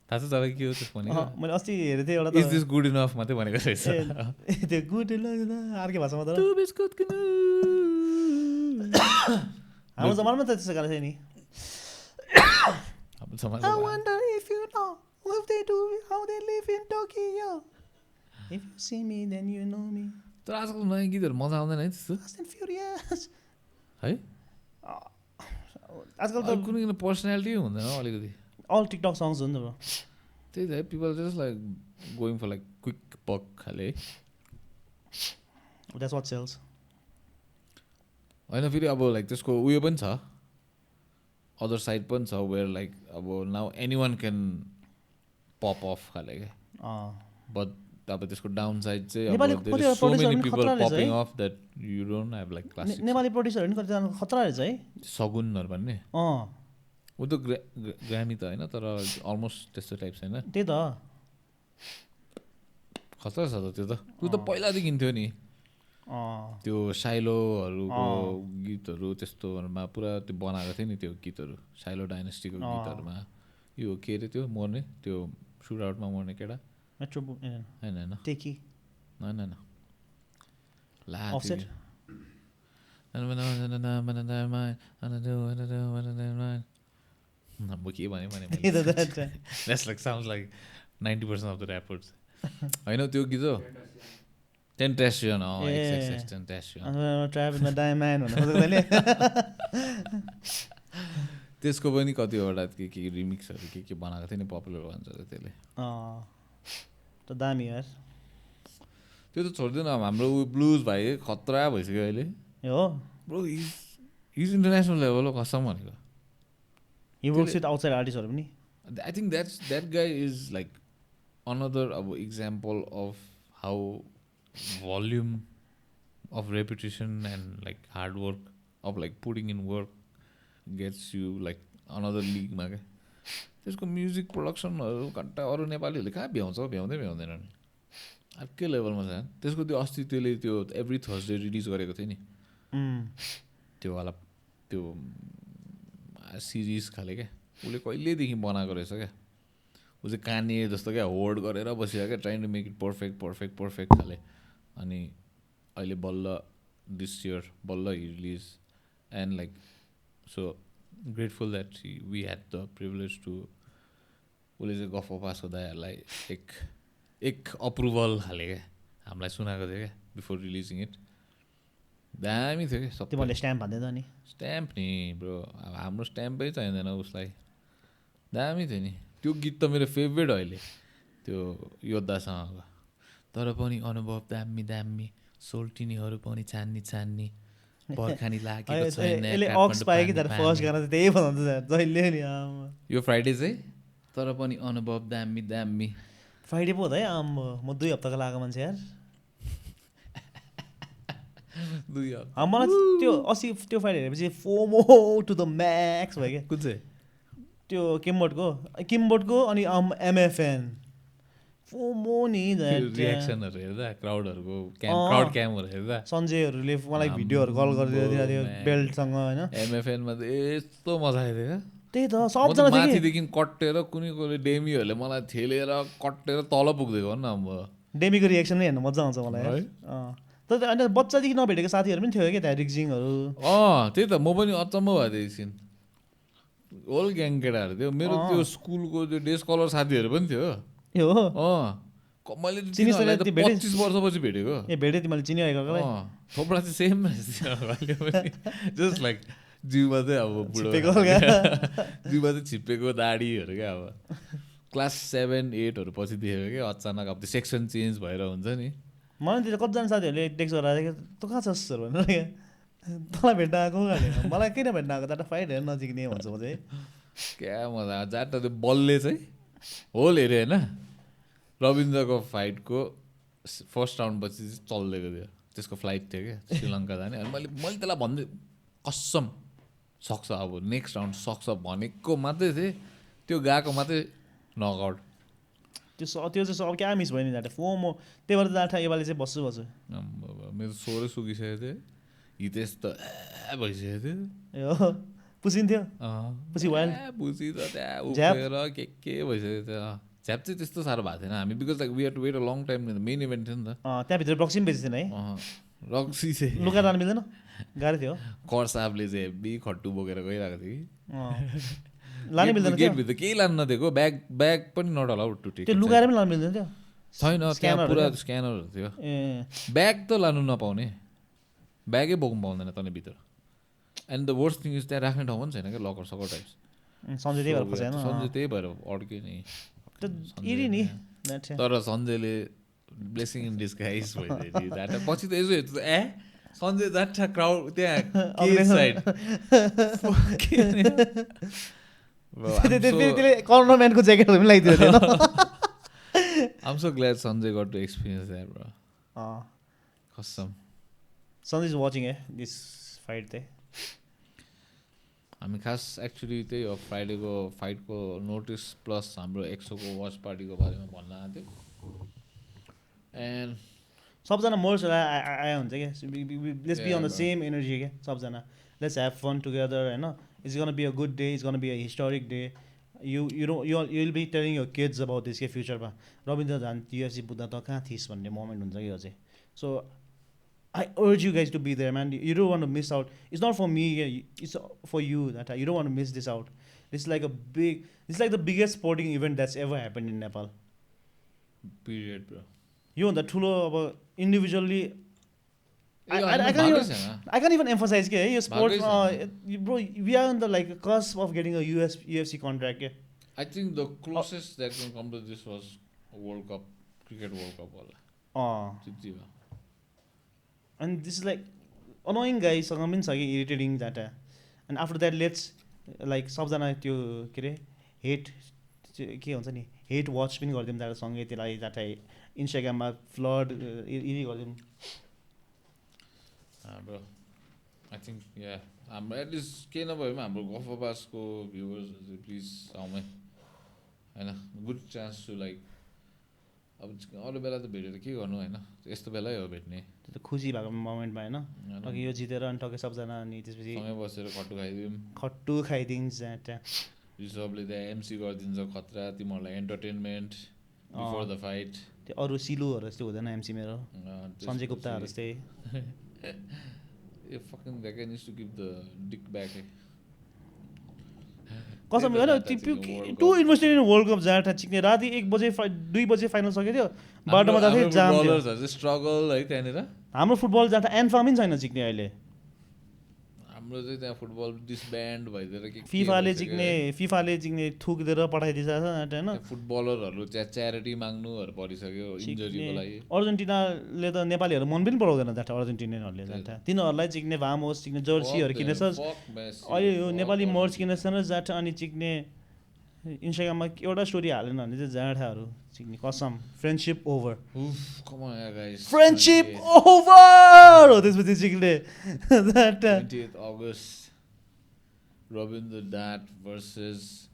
थाहा छ तपाईँ के हो त्यसको भनेको? मैले अस्ति हेरेको थिएँ एउटा इज दिस गुड इनफ मात्रै भनेको रहेछ। त्यो गुड अर्कै भाषामा त हाम्रो जमानामा त त्यस्तो गाह्रो थियो नि अब समाज I wonder if you know what they do, how they live in Tokyo. If you see me, then you know me. तर आजकल नयाँ गीतहरू मजा आउँदैन है त्यस्तो Fast and Furious. है। आजकल त कुनै कुनै पर्सनालिटी हुँदैन अलिकति। अल टिकटक सङ्ग्स हो नि त ब्रो त्यही त है people just like going for like quick buck खाले। द्याट्स वाट सेल्स होइन फेरि अब लाइक त्यसको उयो पनि छ, अदर साइड पनि छ वेयर लाइक अब now any one can pop of खाले क्या। बट अब त्यसको डाउन साइड चाहिँ नेपाली अब कतिवटा सो मेनी producer-हरू पनि पिपल खतरा रहेछ है। Popping of that you don't have like classic. Nepali प्रड्युसरहरू पनि कतिजना खतरा रहेछ है सगुनहरू भन्ने ऊ त ग्रामी त होइन तर अलमोस्ट त्यस्तो टाइप छैन। त्यही त खतरा छ त त्यो त। ऊ त पहिलादेखि थियो नि त्यो साइलोहरूको गीतहरू त्यस्तोहरूमा पुरा त्यो बनाएको थियो नि त्यो गीतहरू साइलो डाइनेस्टीको गीतहरूमा। यो के अरे त्यो मर्ने त्यो सुट आउटमा मर्ने केटा मेट्रो होइन होइन टेकी होइन होइन ला अफसेट अब के भने त्यही त that's like sounds like 90% of the rappers होइन त्यो गीत हो टेन्टेसियन टेन्टेसियन ट्राफिकमा डायम्यान भन्नु त्यसको पनि कतिवटा के रिमिक्सहरू के बनाएको थियो नि पपुलर भन्छ त्यसले। त दामी यार त्यो त छोडिदिनु अब हाम्रो ब्लुज भाइ खतरा भइसक्यो अहिले हो ब्रो हिज इन्टरनेसनल लेभल हो कसम भनेको। हि वर्क्स विथ आउटसाइड आर्टिस्टहरू पनि I think that guy is like another अब example of how volume of reputation and like hard work of like putting in work gets you like another लिगमा क्या। त्यसको music प्रडक्सनहरू घन्टा अरू नेपालीहरूले कहाँ भ्याउँदैनन् अर्कै लेभलमा छ। त्यसको त्यो अस्ति त्यसले त्यो एभ्री थर्सडे रिलिज गरेको थियो नि त्यो वाला त्यो सिरिज खाले क्या। उसले कहिलेदेखि बनाएको रहेछ क्या। ऊ चाहिँ काने जस्तो क्या होल्ड गरेर बसिरहेको क्या trying to make it perfect खाले। अनि अहिले बल्ल दिस इयर बल्ल release and like so grateful that we had the privilege to उसले चाहिँ गफ पासको दाइहरूलाई एक अप्रुभल खाले क्या हामीलाई सुनाएको थियो क्या बिफोर रिलिजिङ इट। दामी थियो क्या सब। तिमीहरूले स्ट्याम्प हान्दै त नि स्ट्याम्प नि ब्रो अब हाम्रो स्ट्याम्पै चाहिँदैन उसलाई। दामी थियो नि त्यो गीत त मेरो फेभरेट अहिले त्यो योद्धासँगको। तर पनि अनुभव दामी दामी सोल्टिनीहरू पनि छान्नी पर्खानी लागेको छैन। यसले अक्स पायो कि तर फर्स्ट गाना चाहिँ त्यही बनाउँछ जहिले नि यो फ्राइडे चाहिँ तर पनि अनुभव दामी फ्राइडे पो है म 2 हप्ताको लागेको मान्छे यार। मलाई त्यो अस्ति त्यो फ्राइडे हेरेपछि फोमो टु द म्याक्स भयो क्या। कुन चाहिँ त्यो किमबोर्डको अनि एमएफएन फोमो नि रियाक्सनहरू हेर्दा क्राउडहरूको क्राउड क्यामहरू हेर्दा सञ्जयहरूले मलाई भिडियोहरू कल गरिदिएको थियो बेल्टसँग होइन एमएफएनमा त यस्तो मजा आएको थियो त्यही त क्या सबजना थियो कि माथिदेखि कट्टेर कुनै कसले डेमीहरूले मलाई ठेलेर कट्टेर तल पुग्दिएको हो नि अब डेमीको रियाक्सन नै हेर्नु मजा आउँछ मलाई है? तर होइन बच्चादेखि नभेटेको साथीहरू पनि थियो क्या त्यहाँ रिक्जिङहरू त्यही त म पनि अचम्म भएको थिएँ एकछिन होल ग्याङ केटाहरू थियो मेरो त्यो स्कुलको त्यो डे स्कलर साथीहरू पनि थियो ए हो मैले चिनिसकेको थिएँ, भेटेँ? 25 वर्षपछि भेटेको ए भेटेँ तिमीले चिनिरहेको थोप्रा चाहिँ सेम जस्ट लाइक जिउमा चाहिँ अब बुढो छिप्पेको क्या। जिउमा चाहिँ छिप्पेको दाढीहरू क्या अब क्लास 7, 8हरू पछि देखेको क्या अचानक अब त्यो सेक्सन चेन्ज भएर हुन्छ नि मलाई त्यो कतिजना साथीहरूले टेक्स्ट गरेर तँ कहाँ छस् भनेर क्या तँलाई भेट्न आएको भने मलाई किन भेट्न आएको त फाइट हेर्न नजिक्ने भन्छ म चाहिँ क्या मजा जाटा त्यो बलले चाहिँ होल हेऱ्यो होइन रविन्द्रको फाइटको फर्स्ट राउन्ड पछि चाहिँ चलिदिएको थियो त्यसको फ्लाइट थियो क्या श्रीलङ्का जाने अनि मैले त्यसलाई भन्दै कसम सक्छ अब नेक्स्ट राउन्ड सक्छ भनेको मात्रै थिएँ त्यो गएको मात्रै नकआउट त्यो चाहिँ अब क्या मिस भयो नि जाँटा फोमो त्यही भएर जाँटा योपालि चाहिँ बस्छु मेरो स्वरै सुकिसकेको थियो हितेश त भइसकेको थियो ए हो पुसिन्थ्यो पछि वाइल्ड पुसी त त्यहाँ झ्याप? उफ्रेर के भइसकेको थियो झ्याप चाहिँ त्यस्तो साह्रो भएको थिएन हामी because like we have to wait a long time main event थियो नि त त्यहाँभित्र बक्सिङ बेच्थेन है रक्सी चाहिँ लुगा लानु मिल्दैन गाह्रो थियो कर साहबले चाहिँ हेब्बी खट्टु बोकेर गइरहेको थियो लानु मिल्दैन थियो गेटभित्र केही लानु नदिएको ब्याग पनि नट अलाउड टु टेक त्यो लुगाएर पनि लानु मिल्दैन थियो छैन त्यहाँ स्क्यानरहरू पुरा क्या? स्क्यानरहरू थियो ए ब्याग त लानु नपाउने ब्यागै बोक्नु पाउँदैन तँले भित्र and the worst thing is त्यहाँ राख्ने ठाउँ पनि छैन क्या लकर सकर टाइप्स सन्जय त्यही भएर फसाएन सन्जय त्यही भएर अड्क्यो नि त्यो इरी नि that's it. तर सञ्जयले ब्लेसिङ इन डिस्गाइज भइदियो जाटा पछि त यसो हेर्छु सञ्जय जाटा क्राउड त्यहाँ साइड त्यसले कर्नर म्यानको ज्याकेटहरू पनि लगाइदिएको थियो I'm so glad Sanjay got to experience that, bro. Custom. Sanjay is watching है दिस फाइट चाहिँ हामी खास एक्चुली त्यही हो फ्राइडेको फाइटको नोटिस प्लस हाम्रो एक्सोको वाच पार्टीको बारेमा भन्न आएको थियो एन्ड सबजना मोर्स आयो हुन्छ क्या let's be on the same energy क्या सबजना लेट्स ह्याभ फन टुगेदर होइन it's gonna be a good day it's gonna be a historic day you will be telling your kids about this के फ्युचरमा रविन्द्र झन् UFC बुझ्दा त कहाँ थिइस् भन्ने मोमेन्ट हुन्छ कि यो चाहिँ so I urge you guys to be there, man. You don't want to miss out. It's not for me. It's for you. That you don't want to miss this out. This is like the biggest sporting event that's ever happened in Nepal. Period, bro. You know, the ठुलो अब individually. I can't even emphasize के यो sports. Bro, we are on the like cusp of getting a UFC contract. के. I think the closest that can come to this was a World Cup, cricket World Cup वाला. And this is like annoying guys सँग पनि छ कि irritating जाटा and after that let's like सबजना त्यो के अरे हेट के हुन्छ नि हेट वाच पनि गरिदिउँ जाटा सँगै त्यसलाई जाटा इन्स्टाग्राममा फ्लड इरि गरिदिउँ ब्रो आई थिङ्क या हाम्रो एटलिस्ट केही नभए पनि हाम्रो गफबासको भ्युवर्सहरू प्लिज आउँ है होइन गुड चान्स टु लाइक अब अरू बेला त भेटेर के गर्नु होइन यस्तो बेलै हो भेट्ने त्यो त खुसी भएको मोमेन्टमा होइन टक्कै यो जितेर अनि टक्कै सबजना अनि त्यसपछि सँगै बसेर खट्टु खाइदिन्छ त्यहाँ रिसर्भले त्यहाँ एमसी गरिदिन्छ खतरा तिमीहरूलाई एन्टरटेनमेन्ट बिफोर द फाइट त्यो अरू सिलुहरू जस्तो हुँदैन एमसी मेरो सञ्जय गुप्ताहरू जस्तै ए fucking that guy needs to give the dick back कसम होइन to invested in World Cup जाँटा चिक्ने राति 1 बजे 2 बजे फाइनल सकेको थियो बाटोमा जाँदै जाम थियो स्ट्रगल है त्यहाँनिर हाम्रो फुटबल जाँदा एन्फाम पनि छैन चिक्ने अहिले हाम्रो चाहिँ त्यहाँ फुटबल डिसब्यान्ड भइदिएर के फिफाले चिक्ने थुकिदिएर पठाइदिन्छ होइन फुटबलरहरू त्यहाँ च्यारिटी माग्नुहरू परिसक्यो इन्जरीको लागि अर्जेन्टिनाले त नेपालीहरू मन पनि पराउँदैन जाँटा अर्जेन्टिनियनहरूले जाँटा तिनीहरूलाई चिक्ने भामोस चिक्ने जर्सीहरू किनेछ अहिले यो नेपाली मर्च किनेछ न जाँटा अनि चिक्ने इन्स्टाग्राममा एउटा स्टोरी हालेन भने चाहिँ जाँठाहरू चिक्ने कसम फ्रेन्डसिप ओभर फ्रेन्डसिप ओभर हो त्यसपछि चिक्ने August Rabindra Dat versus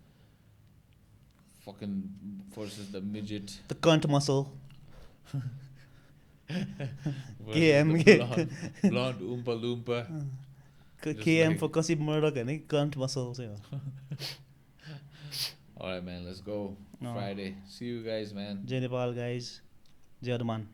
fucking versus the midget. The cunt muscle. versus KM. the blonde Oompa Loompa. Just KM like- for Kasib Murdoch and cunt muscle चाहिँ हो. Alright, man, let's go. No. Friday. See you guys, man. Jay Nepal guys. Jay Hanuman.